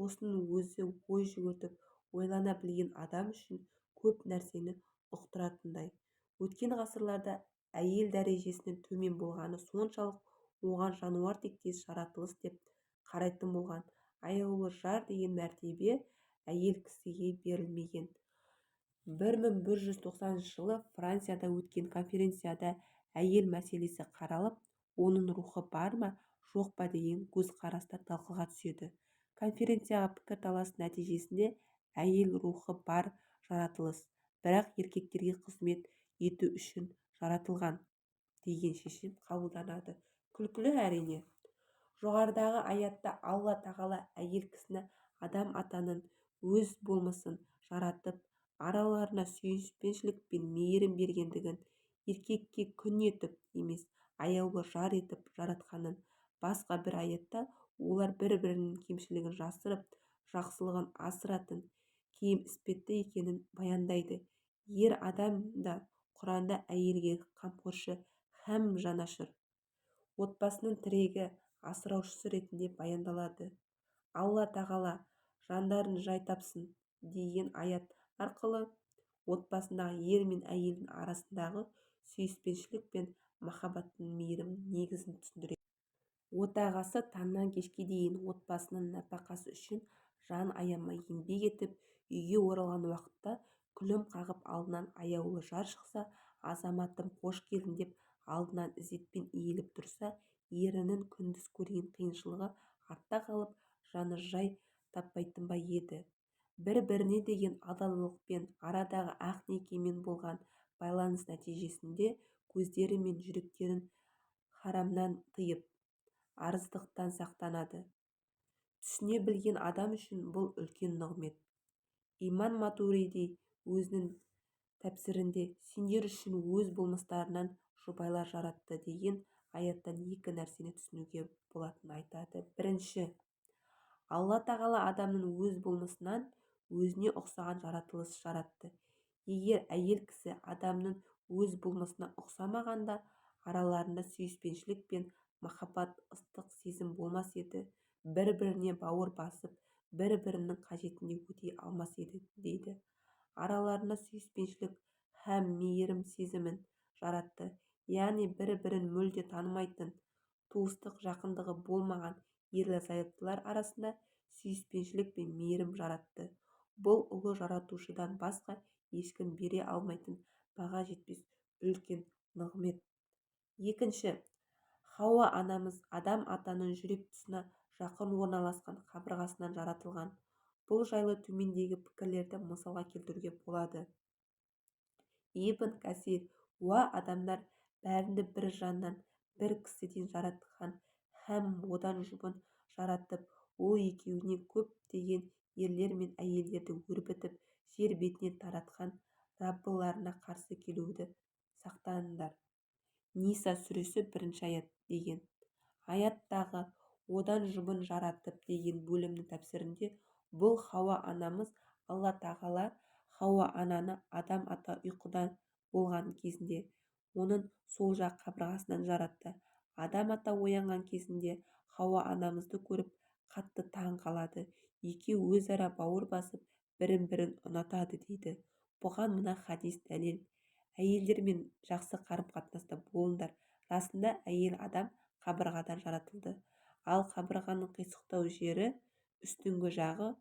Осының өзі ой жүгіртіп, ойлана білген адам үшін көп нәрсені ұқтыратындай. Өткен ғасырларда әйел дәрежесінің төмен болғаны соншалық, оған жануар тектес жаратылыс деп қарайтын болған. Аяулы жар деген мәртебе әйел кісіге берілмеген. 1190 жылы Францияда өткен конференцияда әйел мәселесі қаралып, оның рухы бар ма, жоқ па деген көзқарастар талқыға түседі. Конференциядағы пікірталас нәтижесінде әйел рухы бар жаратылыс, бірақ еркектерге қызмет ету үшін жаратылған деген шешім қабылданады. Күлкілі әрине. Жоғарыдағы аятта Алла тағала әйел кісіні Адам атаның өз болмысын жаратып, араларына сүйіспеншілік пен мейірім бергендігін, еркекке күң етіп емес, аяулы жар етіп жаратқанын, басқа бір аятта олар бір-бірінің кемшілігін жасырып, жақсылығын асыратын киім іспетті екенін баяндайды. Ер адам да Құранда әйелге қамқоршы һәм жанашыр, отбасының тірегі, асыраушысы ретінде баяндалады. Алла тағала жандарың жай тапсын деген аят арқылы отбасындағы ер мен әйелдің арасындағы сүйіспеншілік пен махаббаттың мейірімнің негізін түсіндіреді. Отағасы таңнан кешке дейін отбасының нәпақасы үшін жан аямай еңбек етіп, үйге оралған уақытта күлім қағып алдынан аяулы жар шықса, азаматым қош келдің деп алдынан ізетпен иіліп тұрса, ерінің күндіз көрген қиыншылығы артта қалып, жаны жай таппайтын ба еді? Бір-біріне деген адалдықпен, арадағы ақ некемен болған байланыс нәтижесінде көздері мен жүректерін харамнан тыйып, арыздықтан сақтанады. Түсіне білген адам үшін бұл үлкен нығмет. Имам Матуриди өзінің тәпсірінде сендер үшін өз болмыстарынан жұбайлар жаратты деген аяттан екі нәрсені түсінуге болатынын айтады. Бірінші, Алла тағала адамның өз болмысынан өзіне ұқсаған жаратылыс жаратты. Егер әйел кісі адамның Өз болмысына ұқсамағанда, араларында сүйіспеншілік пен махаббат, ыстық сезім болмас еді, бір-біріне бауыр басып, бір-бірінің қажетін де өтей алмас еді, дейді. Араларында сүйіспеншілік һәм мейірім сезімін жаратты. Яғни бір-бірін мүлде танымайтын, туыстық жақындығы болмаған ерлі-зайыптылар арасында сүйіспеншілік пен мейірім жаратты. Бұл ұлы Жаратушыдан басқа ешкім бере алмайтын баға жетпес үлкен нығмет. Екінші, Хауа анамыз Адам атаның жүрек тұсына жақын орналасқан қабырғасынан жаратылған. Бұл жайлы төмендегі пікірлерді мысалға келтіруге болады. Ибн Кәсир: Уа адамдар, бәріңді бір жаннан, бір кісіден жаратқан һәм одан жұбын жаратып, ол екеуінен көптеген ерлер мен әйелдерді өрбітіп, жер бетіне таратқан Раббыларына қарсы келуден сақтаныңдар. Ниса сүресі, 1 аят, деген. Аяттағы одан жұбын жаратып деген бөлімнің тәпсірінде: Бұл Хауа анамыз. Алла Тағала Хауа ананы Адам ата ұйқыда болған кезінде оның сол жақ қабырғасынан жаратты. Адам ата оянған кезінде Хауа анамызды көріп, қатты таң қалады. Екеуі өзара бауыр басып, бірін-бірі ұнатады, дейді. Бұған мына хадис дәлел: Әйелдермен жақсы қарым-қатынаста болыңдар. Расында, әйел адам қабырғадан жаратылды. Ал қабырғаның қисықтау жері үстіңгі жағы.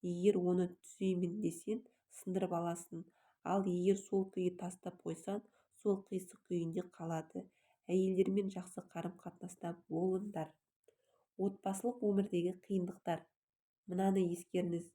Егер оны түзеймін десең, сындырып аласың. Ал егер сол күйі тастап қойсаң, сол қисық күйінде қалады. Әйелдермен жақсы қарым-қатынаста болыңдар. Отбасылық өмірдегі қиындықтар. Мынаны ескеріңіз: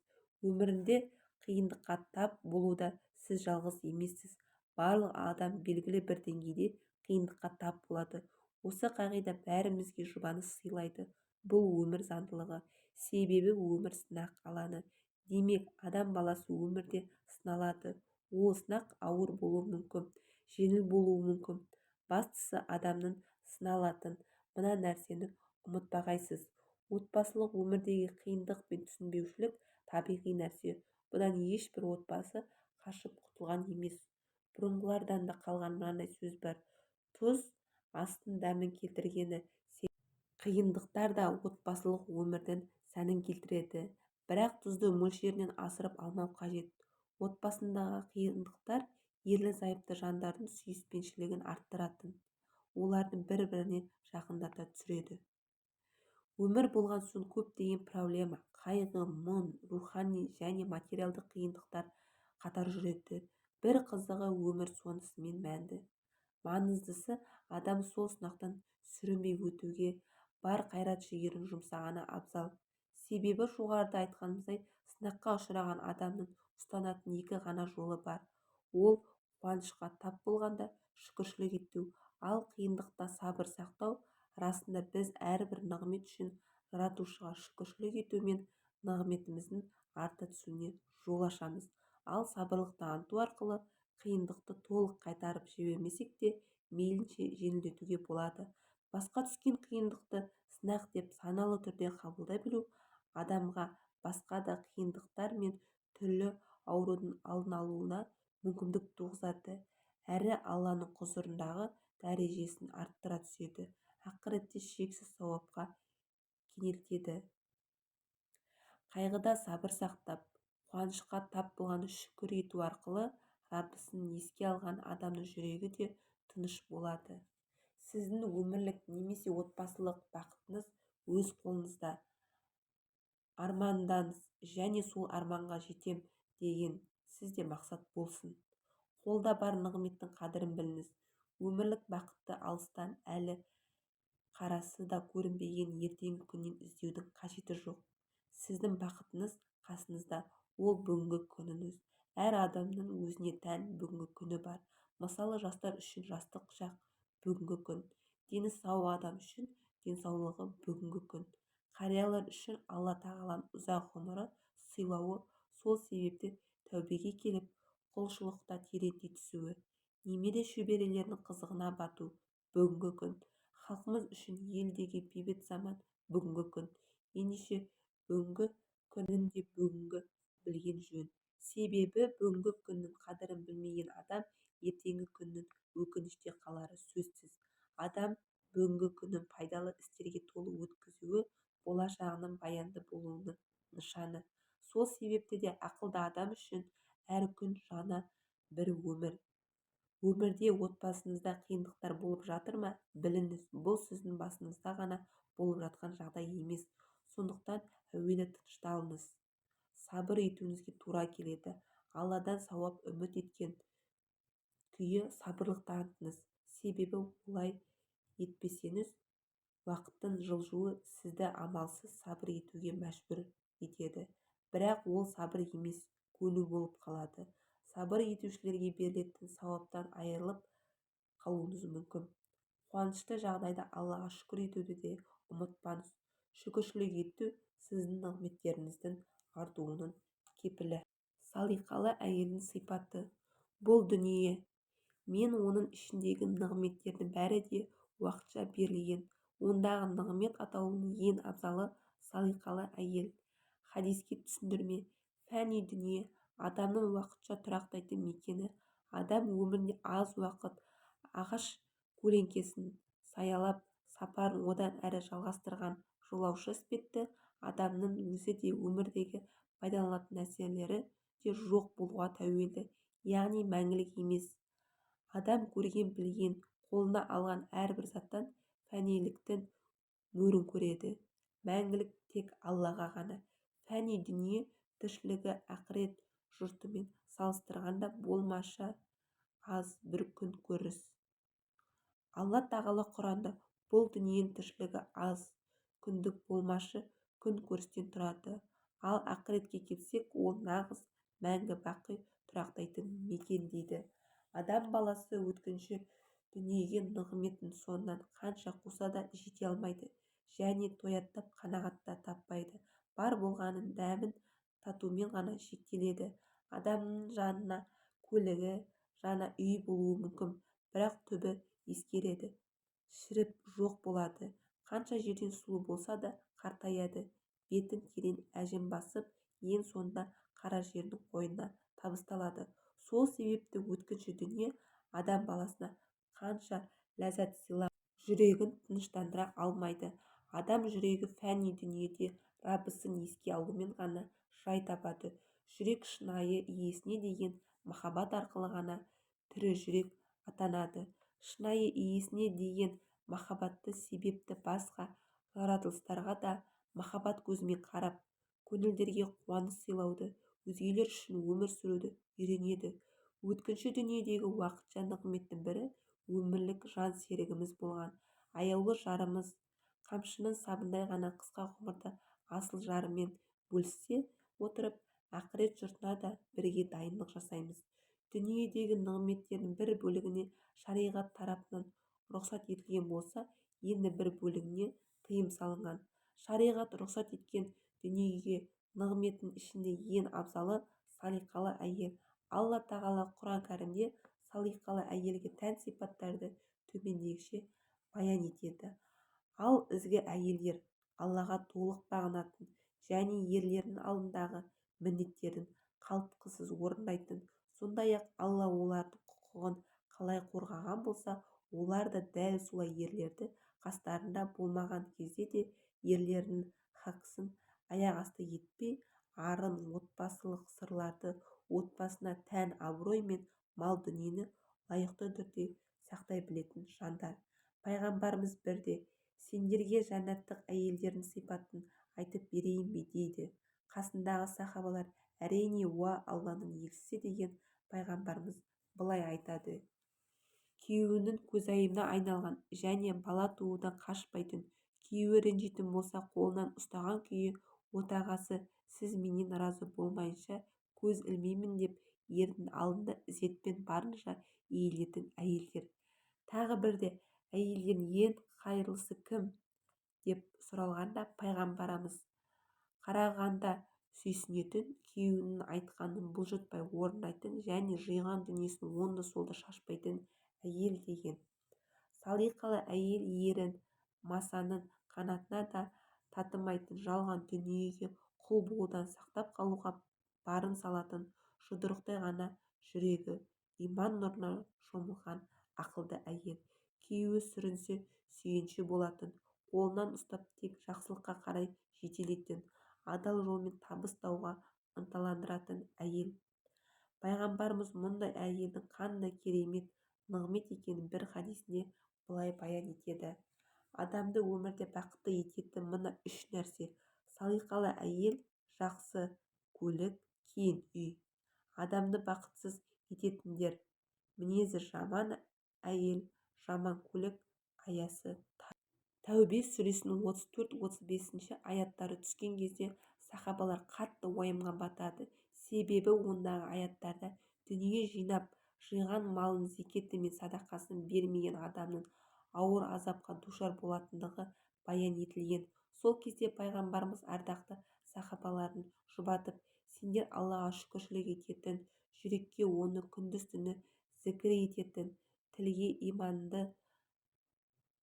өмірінде қиындыққа тап болуда сіз жалғыз емессіз. Барлық адам белгілі бір деңгейде қиындыққа тап болады. Осы қағида бәрімізге жұбаныш сыйлайды. Бұл өмір заңдылығы. Себебі өмір сынақ алаңы. Демек, адам баласы өмірде сыналады. Ол сынақ ауыр болуы мүмкін, жеңіл болуы мүмкін. Бастысы, адамның сыналатын мына нәрсені ұмытпағайсыз. Отбасылық өмірдегі қиындық пен түсінбеушілік табиғи нәрсе. Бұдан ешбір отбасы қашып құтылған емес. Бұрынғылардан да қалған мынандай сөз бар: Тұз астың дәмін келтіргені қиындықтар да отбасылық өмірдің сәнін келтіреді. Бірақ тұзды мөлшерінен асырып алмау қажет. Отбасындағы қиындықтар ерлі-зайыпты жандардың сүйіспеншілігін арттыратын, оларды бір-біріне жақындата түсіреді. Өмір болған соң көптеген проблема, қайғы, мұң, рухани және материалдық қиындықтар қатар жүреді. Бір қызығы, өмір сонысымен мәнді. Маңыздысы, адам сол сынақтан сүрінбей өтуге бар қайрат-жігерін жұмсағаны абзал. Себебі жоғарыда айтқанымыздай, сынаққа ұшыраған адамның ұстанатын екі ғана жолы бар. Ол қуанышқа тап болғанда шүкіршілік ету, ал қиындықта сабыр сақтау. Расында, біз әрбір нығмет үшін Жаратушыға шүкіршілік етумен нығметіміздің арта түсуіне жол ашамыз. Ал сабырлық таныту арқылы қиындықты толық қайтарып жібермесек те, мейлінше жеңілдетуге болады. Басқа түскен қиындықты сынақ деп саналы түрде қабылдай білу адамға басқа да қиындықтар мен түрлі аурудың алдын алуына мүмкіндік туғызады, әрі Алланың құзырындағы дәрежесін арттыра түседі, ақыретте шексіз сауапқа кенелтеді. Қайғыда сабыр сақтап, қуанышқа тап болғанда шүкір ету арқылы Раббысын еске алған адамның жүрегі де тыныш болады. Сіздің өмірлік немесе отбасылық бақытыңыз өз қолыңызда. Армандаңыз және сол арманға жетем деген сізде мақсат болсын. Қолда бар нығметтің қадірін біліңіз. Өмірлік бақытты алыстан, әлі қарасы да көрінбеген ертеңгі күннен іздеудің қажеті жоқ. Сіздің бақытыңыз қасыңызда, ол бүгінгі күніңіз. Әр адамның өзіне тән бүгінгі күні бар. Мысалы, жастар үшін жастық шақ бүгінгі күн. Дені сау адам үшін денсаулығы бүгінгі күн. Қариялар үшін Алла Тағаланың ұзақ ғұмыр сыйлауы, сол себепті тәубеге келіп, құлшылықта тереңдей түсуі, немере шөберелерінің қызығына бату бүгінгі күн. Халқымыз үшін елдегі бейбіт заман бүгінгі күн. Ендеше бүгінгі күнін де бүгінгі білген жөн. Себебі бүгінгі күннің қадірін білмеген адам ертеңгі күннің Алланың баянды болуының нышаны. Сол себепті де ақылды адам үшін әр күн жаңа бір өмір. Өмірде, отбасыңызда қиындықтар болып жатыр ма, біліңіз, бұл сіздің басыңызда ғана болып жатқан жағдай емес. Сондықтан әуелі тынышталыңыз. Сабыр етуіңізге тура келеді. Алладан сауап үміт еткен күйі сабырлық танытыңыз. Себебі олай етпесеңіз, уақыттың жылжуы сізді амалсыз сабыр етуге мәжбүр етеді. Бірақ ол сабыр емес, көну болып қалады. Сабыр етушілерге берілетін сауаптан айырылып қалуыңыз мүмкін. Қуанышты жағдайда Аллаға шүкір етуді де ұмытпаңыз. Шүкіршілік ету сіздің нығметтеріңіздің артуының кепілі. Салиқалы әйелдің сипаты. Бұл дүние мен оның ішіндегі нығметтердің бәрі де уақытша берілген. Ондағы нығмет атаулының ең абзалы салиқалы әйел. Хадиске түсіндірме. Фәни дүние адамның уақытша тұрақтайтын мекені. Адам өмірінде аз уақыт ағаш көлеңкесін саялап, сапарын одан әрі жалғастырған жолаушы іспетті адамның өзі де, өмірдегі пайдаланылатын нәрселері де жоқ болуға тәуелді, яғни мәңгілік емес. Адам көрген-білген, қолына алған әрбір заттан фәниліктің мөрін көреді. Мәңгілік тек Аллаға ғана. Фәни дүние тіршілігі ақырет жұртымен салыстырғанда болмашы аз бір күн көріс. Алла Тағала Құранда: бұл дүниенің тіршілігі аз күндік болмашы күн көрістен тұрады. Ал ақыретке келсек, ол нағыз мәңгі бақи тұрақтайтын мекен, дейді. Адам баласы өткінші дүниеге нығметін соңынан қанша қуса да жете алмайды және тояттап қанағат та таппайды. Бар болғанының дәмін татумен ғана шектеледі. Адамның жаңа көлігі, жаңа үйі болуы мүмкін, бірақ түбі ескіреді, шіріп жоқ болады. Қанша жерден сұлу болса да қартаяды, бетін терең әжім басып, ең соңында қара жердің қойнына табысталады. Сол себепті өткінші дүние адам баласына қанша ләззат сыйлап, жүрегін тыныштандыра алмайды. Адам жүрегі фәни дүниеде Раббысын еске алумен ғана жай табады. Жүрек шынайы иесіне деген махаббат арқылы ғана тірі жүрек атанады. Шынайы иесіне деген махаббаты себепті басқа жаратылыстарға да махаббат көзімен қарап, көңілдерге қуаныш сыйлауды, өзгелер үшін өмір сүруді үйренеді. Өткінші дүниедегі уақытша нығметтің бірі өмірлік жан серігіміз болған аяулы жарымыз. Қамшының сабындай ғана қысқа ғұмырды асыл жарымен бөлісе отырып, ақырет жұртына да бірге дайындық жасаймыз. Дүниедегі нығметтердің бір бөлігіне шариғат тарапынан рұқсат етілген болса, енді бір бөлігіне тыйым салынған. Шариғат рұқсат еткен дүние нығметінің ішінде ең абзалы салиқалы әйел. Алла Тағала Құран кәрімде салиқалы әйелге тән сипаттарды төмендегіше баян етеді. Ал ізгі әйелдер Аллаға толық бағынатын және ерлерінің алдындағы міндеттерін қалтқысыз орындайтын, сондай-ақ Алла олардың құқығын қалай қорғаған болса, олар да дәл солай ерлері қастарында болмаған кезде де ерлерінің хақысын аяқ асты етпей, арын, отбасылық сырларды, отбасына тән абырой мен мал-дүниені лайықты түрде сақтай білетін жандар. Пайғамбарымыз бірде: «Сендерге жәннаттық әйелдердің сипатын айтып берейін бе?» – дейді. Қасындағы сахабалар: «Әрине, уа Алланың елшісі!» – деген. Пайғамбарымыз былай айтады: Күйеуінің көзайымына айналған және бала туудан қашпайтын, күйеуі ренжитін болса, қолынан ұстаған күйі: «Отағасы, сіз менен разы болмайынша көз ілмеймін», – деп ердің алдында ізетпен барынша иілетін әйелдер. Тағы бірде: «Әйелдердің ең қайырлысы кім?» – деп сұралғанда, пайғамбарымыз: «Қарағанда сүйсінетін, күйеуінің айтқанын бұлжытпай орындайтын және жиған дүниесін оңды-солды шашпайтын әйел», – деген. Салиқалы әйел ерін масаның қанатына да татымайтын, жалған дүниеге құл болудан сақтап қалуға барын салатын, жұдырықтай ғана жүрегі иман нұрына шомылған ақылды әйел. Күйеуі сүрінсе, сүйенші болатын, Қолынан ұстап тек жақсылыққа қарай жетелейтін, адал жолмен табыс табуға ынталандыратын әйел. Пайғамбарымыз мұндай әйелдің қандай керемет нығмет екенін бір хадисінде былай баян етеді: Адамды өмірде бақытты ететін мына үш нәрсе: салиқалы әйел, жақсы көлік, кең үй. Адамды бақытсыз ететіндер: мінезі жаман әйел, жаман көлік, аясы тар. Тәубе сүресінің 34-35 аяттары түскен кезде сахабалар қатты уайымға батады. Себебі ондағы аяттарда дүние жинап, жиған малының зекеті мен садақасын бермеген адамның ауыр азапқа душар болатындығы баян етілген. Сол кезде Пайғамбарымыз ардақты сахабаларын жұбатып, Сендер Аллаға шүкіршілік ететін, жүрекке оны күндіз-түні зікір ететін, тілге иманды,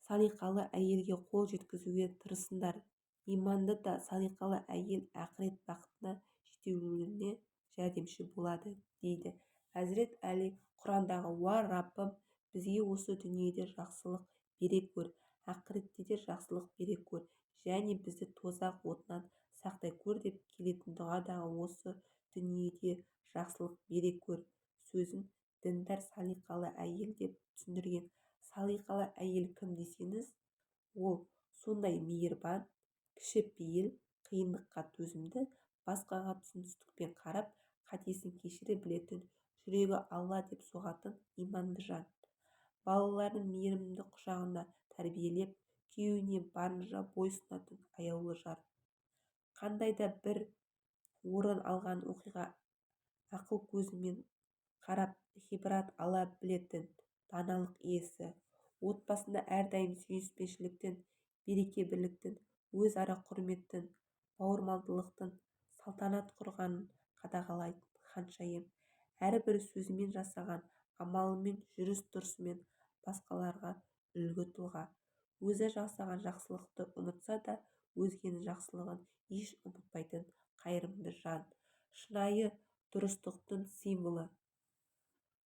салиқалы әйелге қол жеткізуге тырысыңдар. Иманды да салиқалы әйел ақырет бақытына жетулеріңе жәрдемші болады, дейді. Әзірет Әли Құрандағы Уа, Раббым, бізге осы дүниеде жақсылық бере көр, ақыретте де жақсылық бере көр және бізді тозақ отынан сақтай көр деп келетін дұғадағы осы дүниеде жақсылық бере көр сөзін діндар салиқалы әйел деп түсіндірген. Салиқалы әйел кім десеңіз, ол сондай мейірбан, кішіпейіл, қиындыққа төзімді, басқаға түсіністікпен қарап, қатесін кешіре білетін, жүрегі Алла деп соғатын иманды жан. Балаларын мейірімді құшағында тәрбиелеп, күйеуіне барынша бойұсынатын аяулы жар. Қандай да бір орын алған оқиғаға ақыл көзімен қарап ғибрат ала білетін даналық иесі. Отбасында әрдайым сүйіспеншіліктің, береке-бірліктің, өзара құрметтің, бауырмалдықтың салтанат құрғанын қадағалайтын ханшайым. Әрбір сөзімен, жасаған амалымен, жүріс-тұрысымен басқаларға үлгі тұлға. Өзі жасаған жақсылықты ұмытса да, өзгенің жақсылығын еш ұмытпайтын қайырымды жан. Шынайы дұрыстықтың символы.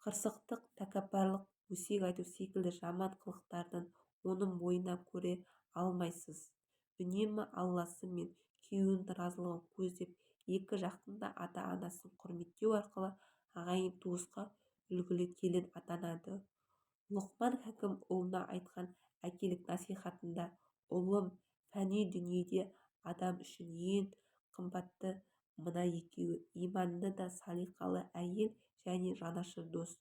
Қырсықтық, тәкаппарлық, өсек айту секілді жаман қылықтарды оның бойынан көре алмайсыз. Үнемі Алласы мен күйеуінің разылығын көздеп, екі жақтың да ата-анасын құрметтеу арқылы ағайын-туысқа үлгілі келін атанады. Лұқман хакім ұлына айтқан әкелік насихатында: Ұлым, фәни дүниеде адам үшін ең қымбаты мына екеуі: иманды да салиқалы әйел және жанашыр дос.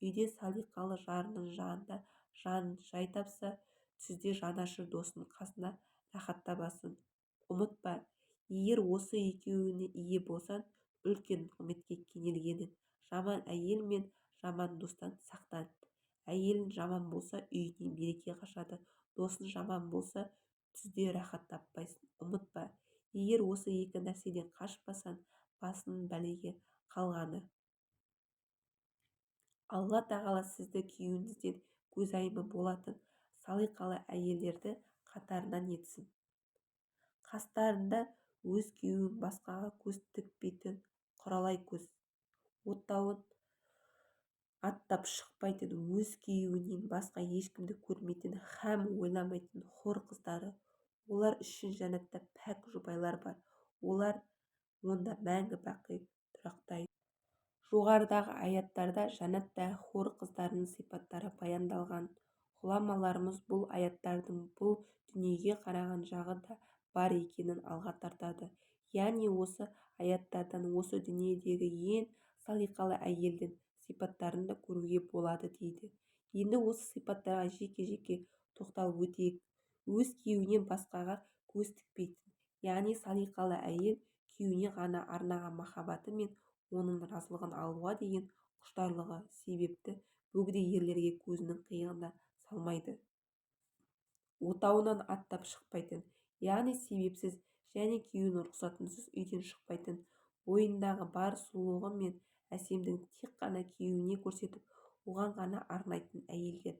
Үйде салиқалы жарының жанында жаның жай тапса, түзде жанашыр досыңның қасында рахат табасың. Ұмытпа, егер осы екеуіне ие болсаң, үлкен нығметке кенелгенің. Жаман әйел мен жаман достан сақтан. Әйелің жаман болса, үйіңнен береке қашады. Досың жаман болса, түзде рахат таппайсың. Ұмытпа, егер осы екі нәрседен қашпасаң, басыңның бәлеге қалғаны. Алла тағала сізді күйеуіңізден көзайымы болатын салиқалы әйелдерді қатарынан етсін. Қастарында өз күйеуінен басқаға көз тікпейтін құралай көз, отауын аттап шықпайтын, өз күйеуінен басқа ешкімді көрмейтін һәм ойламайтын хор қыздары. Олар үшін жәннатта пәк жұбайлар бар. Олар онда мәңгі-бақи тұрақтайды. Жоғарыдағы аяттарда жәннаттағы хор қыздарының сипаттары баяндалған. Ғұламаларымыз бұл аяттардың бұл дүниеге қараған жағы да бар екенін алға тартады. Яғни осы аяттардан осы дүниедегі ең салиқалы әйелдің сипаттарын да көруге болады дейді. Енді осы сипаттарға жеке-жеке тоқталып өтейік. Өз күйеуінен басқаға көз тікпейтін, яғни салиқалы әйел күйеуіне ғана арнаған махаббаты мен оның разылығын алуға деген құштарлығы себепті бөгде ерлерге көзінің қиығын да салмайды. Отауынан аттап шықпайтын, яғни себепсіз және күйеуінің рұқсатынсыз үйден шықпайтын, бойындағы бар сұлулығы мен әсемдігін тек қана күйеуіне көрсетіп, оған ғана арнайтын әйелдер.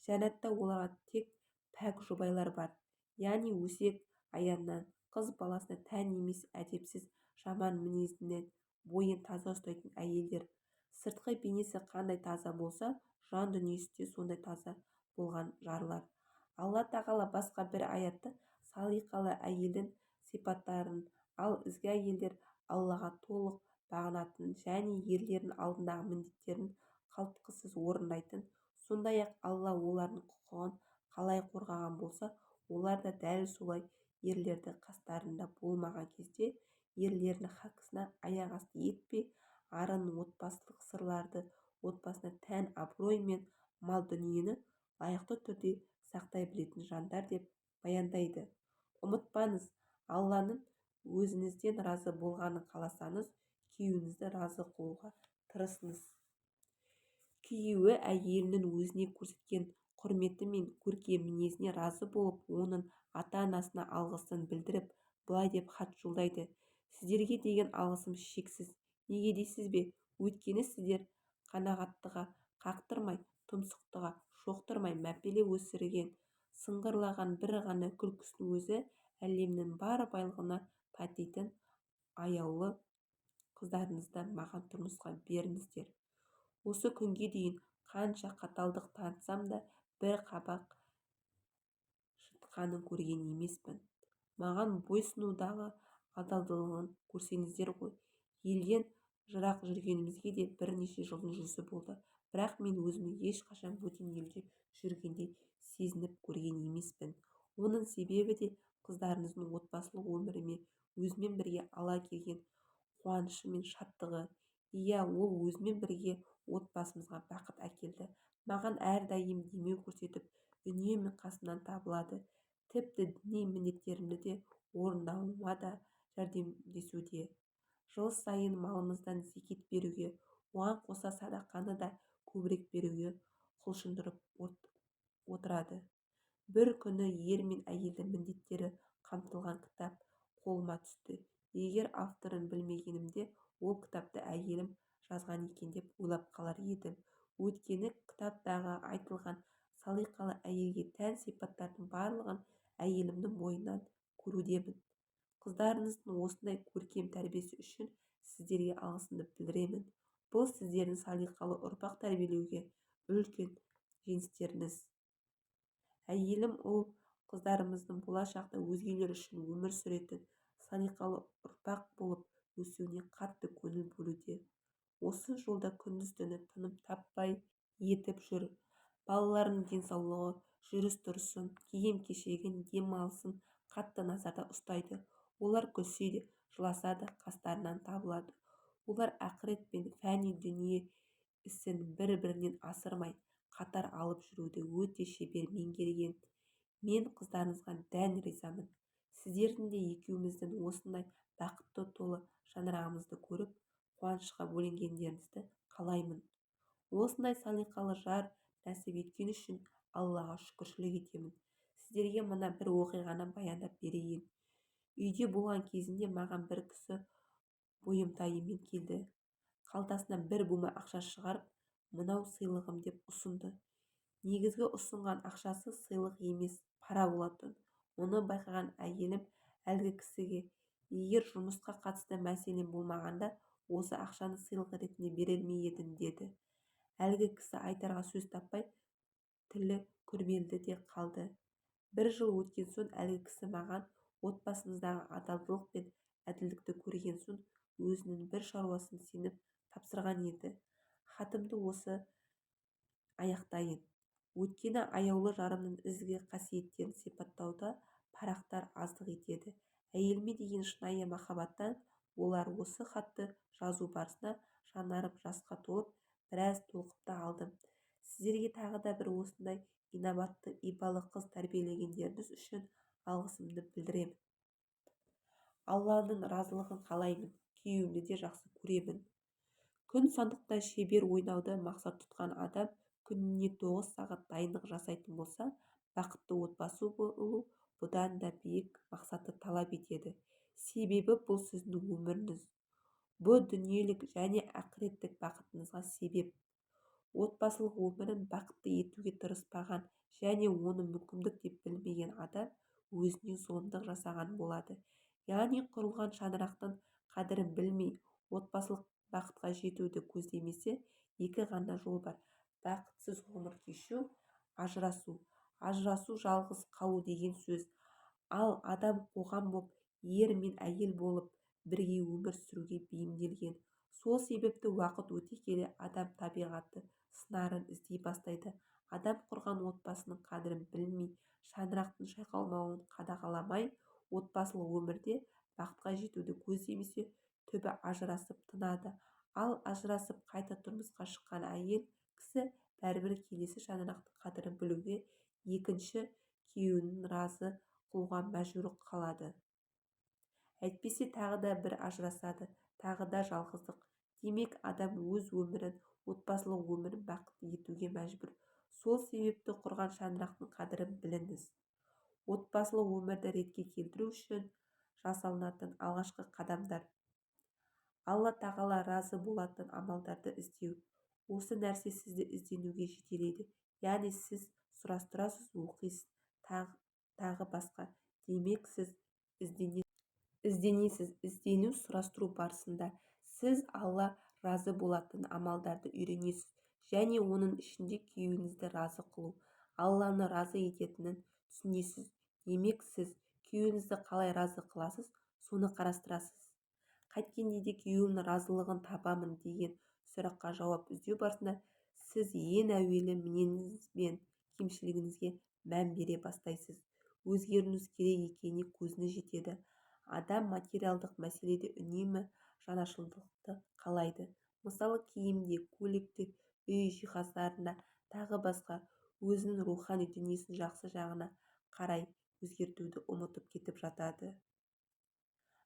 Жәннатта оларға тек пәк жұбайлар бар. Яғни өсек аяңнан, қыз баласына тән емес әдепсіз жаман мінезден бойын таза ұстайтын әйелдер. Сыртқы бейнесі қандай таза болса, жан дүниесі де сондай таза болған жарлар. Алла тағала басқа бір аятта салиқалы әйелдің сипаттарын, ал ізгі әйелдер Аллаға толық бағынатын және ерлерінің алдындағы міндеттерін қалтқысыз орындайтын, сондай-ақ Алла олардың құқығын қалай қорғаған болса, олар да дәл солай ерлері қастарында болмаған кезде ерлерінің хақысына аяқ асты етпей, арын, отбасылық сырларды, отбасына тән абырой мен мал-дүниені лайықты түрде сақтай білетін жандар деп баяндайды. Ұмытпаңыз, Алланың өзіңізден разы болғанын қаласаңыз, күйеуіңізді разы қылуға тырысыңыз. Күйеуі әйелінің өзіне көрсеткен құрметі мен көркем мінезіне разы болып, оның ата-анасына алғысын білдіріп, былай деп хат жолдайды: Сіздерге деген алғысым шексіз. Неге дейсіз бе? Өйткені сіздер қанаттыға қақтырмай, тұмсықтыға шоқтырмай мәпелеп өсірген, сыңғырлаған бір ғана күлкісінің өзі әлемнің бар байлығына татитын аяулы қыздарыңызды маған тұрмысқа бердіңіздер. Осы күнге дейін қанша қаталдық танытсам да бір қабақ шытқанын көрген емеспін. Маған бойсұнудағы адалдығын көрсеңіздер ғой. Елден жырақ жүргенімізге де бірнеше жылдың жүзі болды. Бірақ мен өзімді ешқашан бөтен елде жүргендей сезініп көрген емеспін. Оның себебі де қыздарыңыздың отбасылық өміріме өзімен бірге ала келген қуанышы мен шаттығы. Иә, ол өзімен бірге отбасымызға бақыт әкелді. Маған әрдайым демеу көрсетіп, үнемі қасымнан табылады. Тіпті діни міндеттерімді де орындауыма да жәрдемдесуде. Жыл сайын малымыздан зекет беруге, оған қоса садақаны да көбірек беруге құлшындырып отырады. Бір күні ер мен әйелдің міндеттері қамтылған кітап қолыма түсті. Егер авторын білмегенімде, ол кітапты әйелім жазған екен деп ойлап қалар едім. Өйткені кітаптағы айтылған салиқалы әйелге тән сипаттардың барлығын әйелімнің бойынан көрудемін. Қыздарыңыздың осындай көркем тәрбиесі үшін сіздерге алғысымды білдіремін. Бұл сіздердің салиқалы ұрпақ тәрбиелеуге үлкен жеңістеріңіз. Әйелім ұл қыздарымыздың болашақта өзгелер үшін өмір сүретін салиқалы ұрпақ болып өсуіне қатты көңіл бөлуде. Осы жолда күндіз-түні тыным таппай етіп жүр. Балаларының денсаулығы, жүріс-тұрысын, киім-кешегін, демалысын қатты назарда ұстайды. Олар күлсе де, жыласа да қастарынан табылады. Олар ақырет пен фәни дүние ісін бір-бірінен асырмай, қатар алып жүруді өте шебер меңгерген. Мен қыздарыңызға дән ризамын. Сіздердің де екеуміздің осындай бақытты толы шаңырағымызды көріп, қуанышқа бөленгендеріңізді қалаймын. Осындай салиқалы жар нәсіп еткені үшін Аллаға шүкіршілік етемін. Сіздерге мына бір оқиғаны баяндап берейін. Үйде болған кезімде маған бір кісі бұйымтайымен келді. Қалтасынан бір бума ақша шығарып, мынау сыйлығым деп ұсынды. Негізгі ұсынған ақшасы сыйлық емес, пара болатын. Мұны байқаған әйелім әлгі кісіге, егер жұмысқа қатысты мәселем болмағанда, осы ақшаны сыйлық ретінде берер ме едің деді. Әлгі кісі айтарға сөз таппай, тілі күрмелді де қалды. Бір жыл өткен соң әлгі кісі маған отбасымыздағы адалдық пен әділдікті көрген соң өзінің бір шаруасын сеніп тапсырған еді. Хатымды осы аяқтайын. Өйткені аяулы жарымның ізгі қасиеттерін сипаттауда парақтар аздық етеді. Әйеліме деген шынайы махаббаттан болар осы хатты жазу барысында жанарым жасқа толып, біраз толқып та алдым. Сіздерге тағы да бір осындай инабатты, ибалы қыз тәрбиелегендеріңіз үшін алғысымды білдіремін. Алланың разылығын қалаймын, күйеуімді де жақсы көремін. Күн сандықта шебер ойнауды мақсат тұтқан адам күніне 9 сағат дайындық жасайтын болса, бақытты отбасы болу бұдан да биік мақсатты талап етеді. Себебі бұл сіздің өміріңіз. Бұ дүниелік және ақыреттік бақытыңызға себеп. Отбасылық өмірін бақытты етуге тырыспаған және оны мүмкіндік деп білмеген адам өзіне зұлымдық жасаған болады. Яғни құрылған шаңырақтың қадірін білмей, отбасылық бақытқа жетуді көздемесе, екі ғана жол бар: бақытсыз ғұмыр кешу, ажырасу. Ажырасу жалғыз қалу деген сөз. Ал адам қоғам боп, ер мен әйел болып бірге өмір сүруге бейімделген. Сол себепті уақыт өте келе адам табиғаты сыңарын іздей бастайды. Адам құрған отбасының қадірін білмей, шаңырақтың шайқалмауын қадағаламай, отбасылық өмірде бақытқа жетуді көздемесе, түбі ажырасып тынады. Ал ажырасып қайта тұрмысқа шыққан әйел кісі бәрібір келесі шаңырақтың қадірін білуге, екінші күйеуін разы қылуға мәжбүр қалады. Әйтпесе тағы да бір ажырасады, тағы да жалғыздық. Демек, адам өз өмірін, отбасылық өмірін бақытты етуге мәжбүр. Сол себепті құрған шаңырақтың қадірін біліңіз. Отбасылық өмірді ретке келтіру үшін жасалынатын алғашқы қадамдар. Алла тағала разы болатын амалдарды іздеу. Осы нәрсе сізді ізденуге жетелейді. Яғни сіз сұрастырасыз, оқисыз, тағы басқа. Демек, сіз ізденесіз. Іздену, сұрастыру барысында сіз Алла разы болатын амалдарды үйренесіз және оның ішінде күйеуіңізді разы қылу, Алланы разы ететінін түсінесіз. Демек, сіз күйеуіңізді қалай разы қыласыз, соны қарастырасыз. Қайткенде де күйеуімнің разылығын табамын деген сұраққа жауап іздеу барысында сіз ең әуелі мінезіңіз бен кемшілігіңізге мән бере бастайсыз. Өзгеруіңіз керек екеніне көзіңіз жетеді. Адам материалдық мәселеде үнемі жаңашылдықты қалайды. Мысалы, киімде, көлікте, үй жиһаздарында, тағы басқа. Өзінің рухани дүниесін жақсы жағына қарай өзгертуді ұмытып кетіп жатады.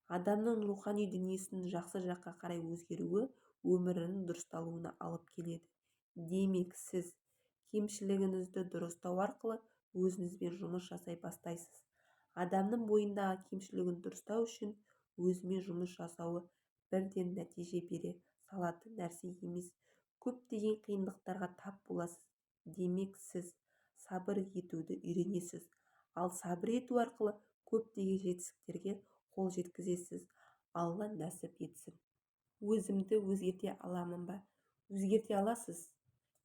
Адамның рухани дүниесінің жақсы жаққа қарай өзгеруі өмірінің дұрысталуына алып келеді. Демек, сіз кемшілігіңізді дұрыстау арқылы өзіңізбен жұмыс жасай бастайсыз. Адамның бойындағы кемшілігін дұрыстау үшін өзімен жұмыс жасауы бірден нәтиже бере салатын нәрсе емес. Көптеген қиындықтарға тап боласыз. Демек, сіз сабыр етуді үйренесіз. Ал сабыр ету арқылы көптеген жетістіктерге қол жеткізесіз. Алла нәсіп етсін. Өзімді өзгерте аламын ба? Өзгерте аласыз.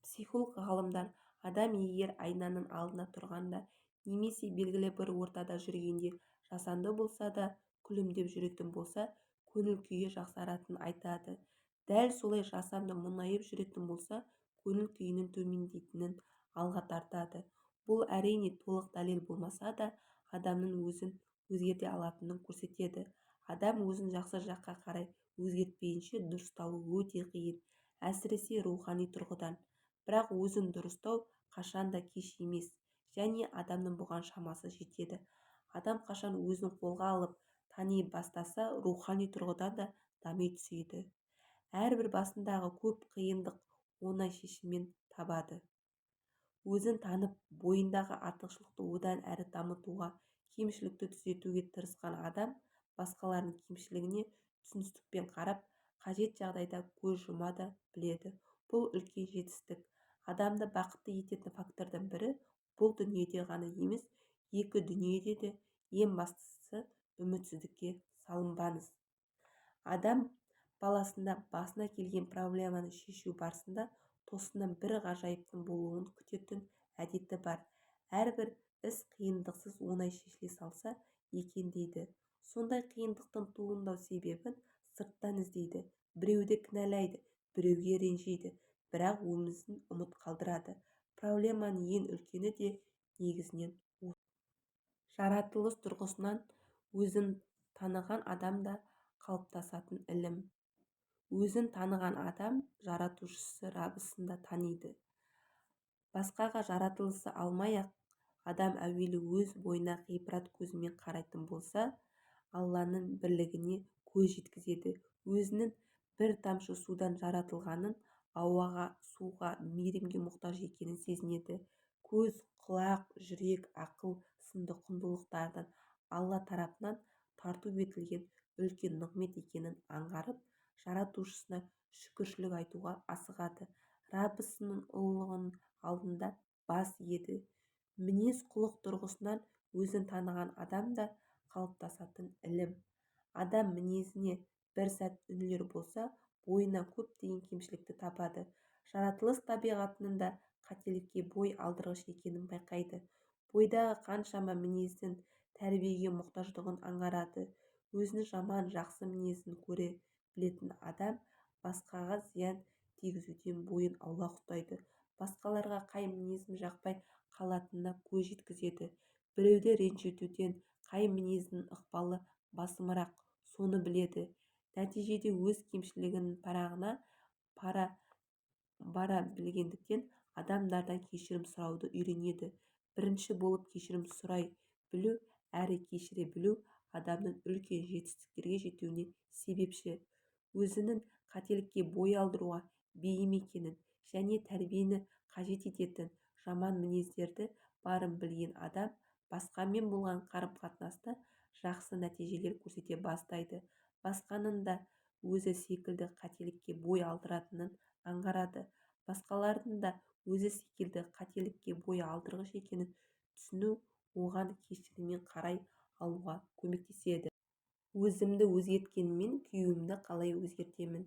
Психолог ғалымдар адам егер айнаның алдында тұрғанда немесе белгілі бір ортада жүргенде жасанды болса да күлімдеп жүретін болса, көңіл күйі жақсаратынын айтады. Дәл солай жасанды мұңайып жүретін болса, көңіл күйінің төмендейтінін алға тартады. Бұл әрине толық дәлел болмаса да, адамның өзін өзгерте алатынын көрсетеді. Адам өзін жақсы жаққа қарай өзгертпейінше дұрысталу өте қиын, әсіресе рухани тұрғыдан. Бірақ өзін дұрыстау қашан да кеш емес және адамның бұған шамасы жетеді. Адам қашан өзін қолға алып, тани бастаса, рухани тұрғыдан да дами түседі. Әрбір басындағы көп қиындық оңай шешімін табады. Өзін танып, бойындағы артықшылықты одан әрі дамытуға, кемшілікті түзетуге тырысқан адам басқалардың кемшілігіне түсіністікпен қарап, қажет жағдайда көз жұма да біледі. Бұл үлкен жетістік. Адамды бақытты ететін фактордың бірі бұл дүниеде ғана емес, екі дүниеде де, ең бастысы үмітсіздікке салынбаңыз. Адам баласында басына келген проблеманы шешу барысында тосыннан бір ғажайыптың болуын күтетін әдеті бар. Әрбір іс қиындықсыз оңай шешіле салса екен дейді. Сондай қиындықтың туындау себебін сырттан іздейді, біреуді кінәлайды, біреуге ренжиді, бірақ өзін ұмыт қалдырады. Проблеманың ең үлкені де негізінен осы. Жаратылыс тұрғысынан өзін таныған адамда қалыптасатын ілім. Өзін таныған адам жаратушысы Раббысын да таниды. Басқаға жаратылысы алмай-ақ, адам әуелі өз бойына ғибрат көзімен қарайтын болса, Алланың бірлігіне көз жеткізеді. Өзінің бір тамшы судан жаратылғанын, ауаға, суға, мейірімге мұқтаж екенін сезінеді. Көз, құлақ, жүрек, ақыл сынды құндылықтардың Алла тарапынан тарту етілген үлкен нығмет екенін аңғарып, жаратушысына шүкіршілік айтуға асығады. Раббысының ұлылығының алдында бас иеді. Мінез-құлық тұрғысынан өзін таныған адамда қалыптасатын ілім. Адам мінезіне бір сәт үңілер болса, бойынан көптеген кемшілікті табады. Жаратылыс табиғатының да қателікке бой алдырғыш екенін байқайды. Бойдағы қаншама мінездің тәрбиеге мұқтаждығын аңғарады. Өзінің жаман, жақсы мінезін көре білетін адам басқаға зиян тигізуден бойын аулақ ұстайды. Басқаларға қай мінезім жақпай қалатынына көз жеткізеді. Біреуді ренжітуден қай мінезінің ықпалы басымырақ, соны біледі. Нәтижеде өз кемшілігінің парқына бара білгендіктен адамдардан кешірім сұрауды үйренеді. Бірінші болып кешірім сұрай білу әрі кешіре білу адамның үлкен жетістіктерге жетуіне себепші. Өзінің қателікке бой алдыруға бейім екенін және тәрбиені қажет ететін жаман мінездері барын білген адам басқамен болған қарым-қатынаста жақсы нәтижелер көрсете бастайды. Басқаның да өзі секілді қателікке бой алдыратынын аңғарады. Басқалардың да өзі секілді қателікке бой алдырғыш екенін түсіну оған кешіріммен қарай алуға көмектеседі. Өзімді өзгерткеніммен күйеуімді қалай өзгертемін?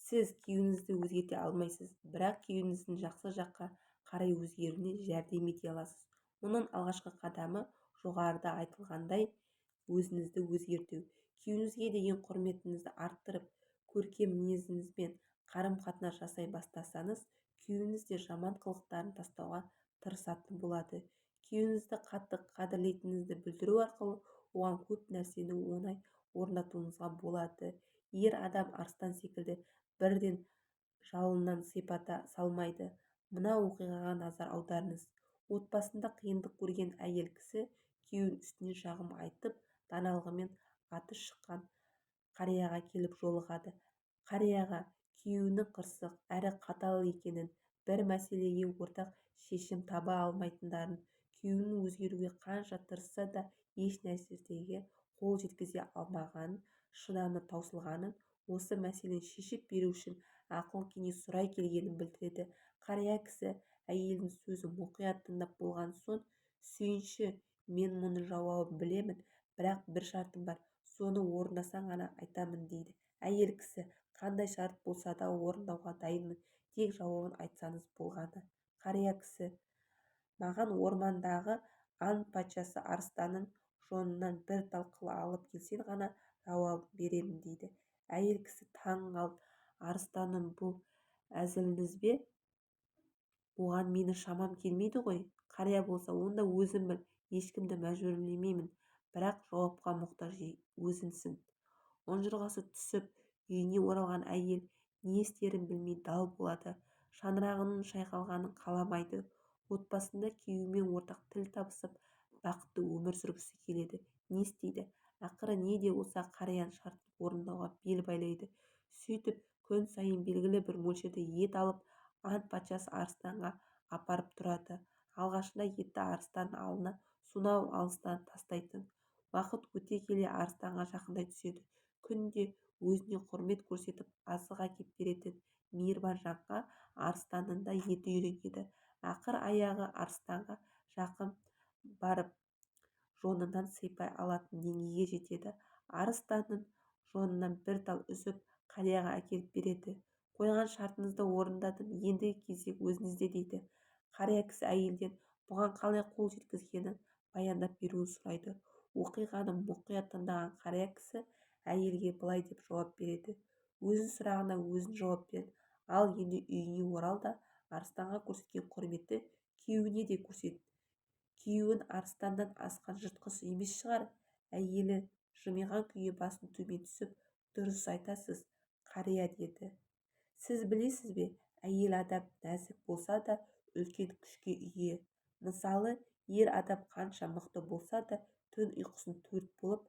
Сіз күйеуіңізді өзгерте алмайсыз, бірақ күйеуіңіздің жақсы жаққа қарай өзгеруіне жәрдем ете аласыз. Мұның алғашқы қадамы жоғарыда айтылғандай өзіңізді өзгерту. Күйеуіңізге деген құрметіңізді арттырып, көркем мінезіңізбен қарым-қатынас жасай бастасаңыз, күйеуіңіз де жаман қылықтарын тастауға тырысатын болады. Күйеуіңізді қатты қадірлейтініңізді білдіру арқылы оған көп нәрсені оңай орындатуыңызға болады. Ер адам арыстан секілді бірден жалынан сипата салмайды. Мына оқиғаға назар аударыңыз. Отбасында қиындық көрген әйел кісі күйеуінің үстінен шағым айтып, даналығымен аты шыққан қарияға келіп жолығады. Қарияға күйеуінің қырсық әрі қатал екенін, бір мәселеге ортақ шешім таба алмайтындарын, күйеуінің өзгеруге қанша тырысса да еш нәрсеге қол жеткізе алмағанын, шыдамы таусылғанын, осы мәселені шешіп беру үшін ақыл-кеңес сұрай келгенін білдіреді. Қария кісі әйелдің сөзін мұқият тыңдап болған соң, "Сүйінші, мен мұның жауабын білемін, бірақ бір шартым бар, соны орындасаң ғана айтамын", дейді. Әйел кісі: "Қандай шарт болса да орындауға дайынмын, тек жауабын айтсаңыз болғаны". Қария кісі: "Маған ормандағы аң патшасы арыстанның жонынан бір тал қыл алып келсең ғана жауабын беремін", дейді. Әйел кісі таң қалып: "Арыстаным, бұл әзіліңіз бе? Оған менің шамам келмейді ғой". Қария болса: "Онда өзің біл, ешкімді мәжбүрлемеймін, бірақ жауапқа мұқтаж өзіңсің". Ұнжырғасы түсіп үйіне оралған әйел не істерін білмей дал болады. Шаңырағының шайқалғанын қаламайды. Отбасында күйеуімен ортақ тіл табысып, бақытты өмір сүргісі келеді. Не істейді? Ақыры не де болса қарияның шартын орындауға бел байлайды. Сөйтіп күн сайын белгілі бір мөлшерде ет алып, аң патшасы арыстанға апарып тұрады. Алғашында етті арыстанның алдына сонау алыстан тастайтын. Уақыт өте келе арыстанға жақындай түседі. Күнде өзіне құрмет көрсетіп азық әкеп беретін мейірбан жанға арыстанның да еті үйренеді. Ақыр аяғы арыстанға жақын барып жонынан сипай алатын деңгейге жетеді. Арыстанның жонынан бір тал үзіп, қарияға әкеліп береді. "Қойған шартыңызды орындадым, ендігі кезек өзіңізде", дейді. Қария кісі әйелден бұған қалай қол жеткізгенін баяндап беруін сұрайды. Оқиғаны мұқият тыңдаған қария кісі әйелге былай деп жауап береді: "Өзің сұрағыңа өзің жауап бер. Ал енді үйіңе орал да, арыстанға көрсеткен құрметті күйеуіңе де көрсет. Күйеуің арыстаннан асқан жыртқыш емес шығар". Әйелі жымиған күйі басын төмен түсіп, "Дұрыс айтасыз, қария", деді. Сіз білесіз бе, әйел адам нәзік болса да үлкен күшке ие. Мысалы, ер адам қанша мықты болса да түн ұйқысын төрт бөліп,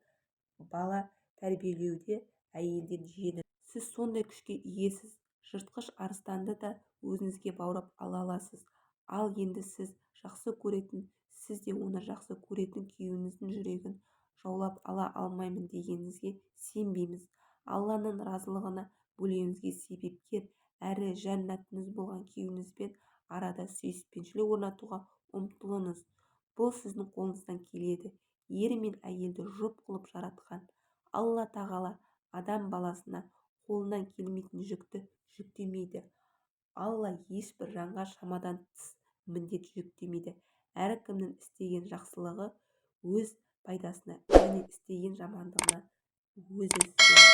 бала тәрбиелеуде әйелден жеңіл. Сіз сондай күшке иесіз. Жыртқыш арыстанды да өзіңізге баурап ала аласыз. Ал енді сіз жақсы көретін, сіз де оны жақсы көретін күйеуіңіздің жүрегін жаулап ала алмаймын дегеніңізге сенбейміз. Алланың разылығына бөленуіңізге себепкер әрі жәннатыңыз болған күйеуіңізбен арада сүйіспеншілік орнатуға ұмтылыңыз. Бұл сіздің қолыңыздан келеді. Ер мен әйелді жұп қылып жаратқан Алла Тағала адам баласына қолынан келмейтін жүкті жүктемейді. Алла ешбір жанға шамадан тыс міндет жүктемейді. Әркімнің істеген жақсылығы өз пайдасына және істеген жамандығына өзі зиян.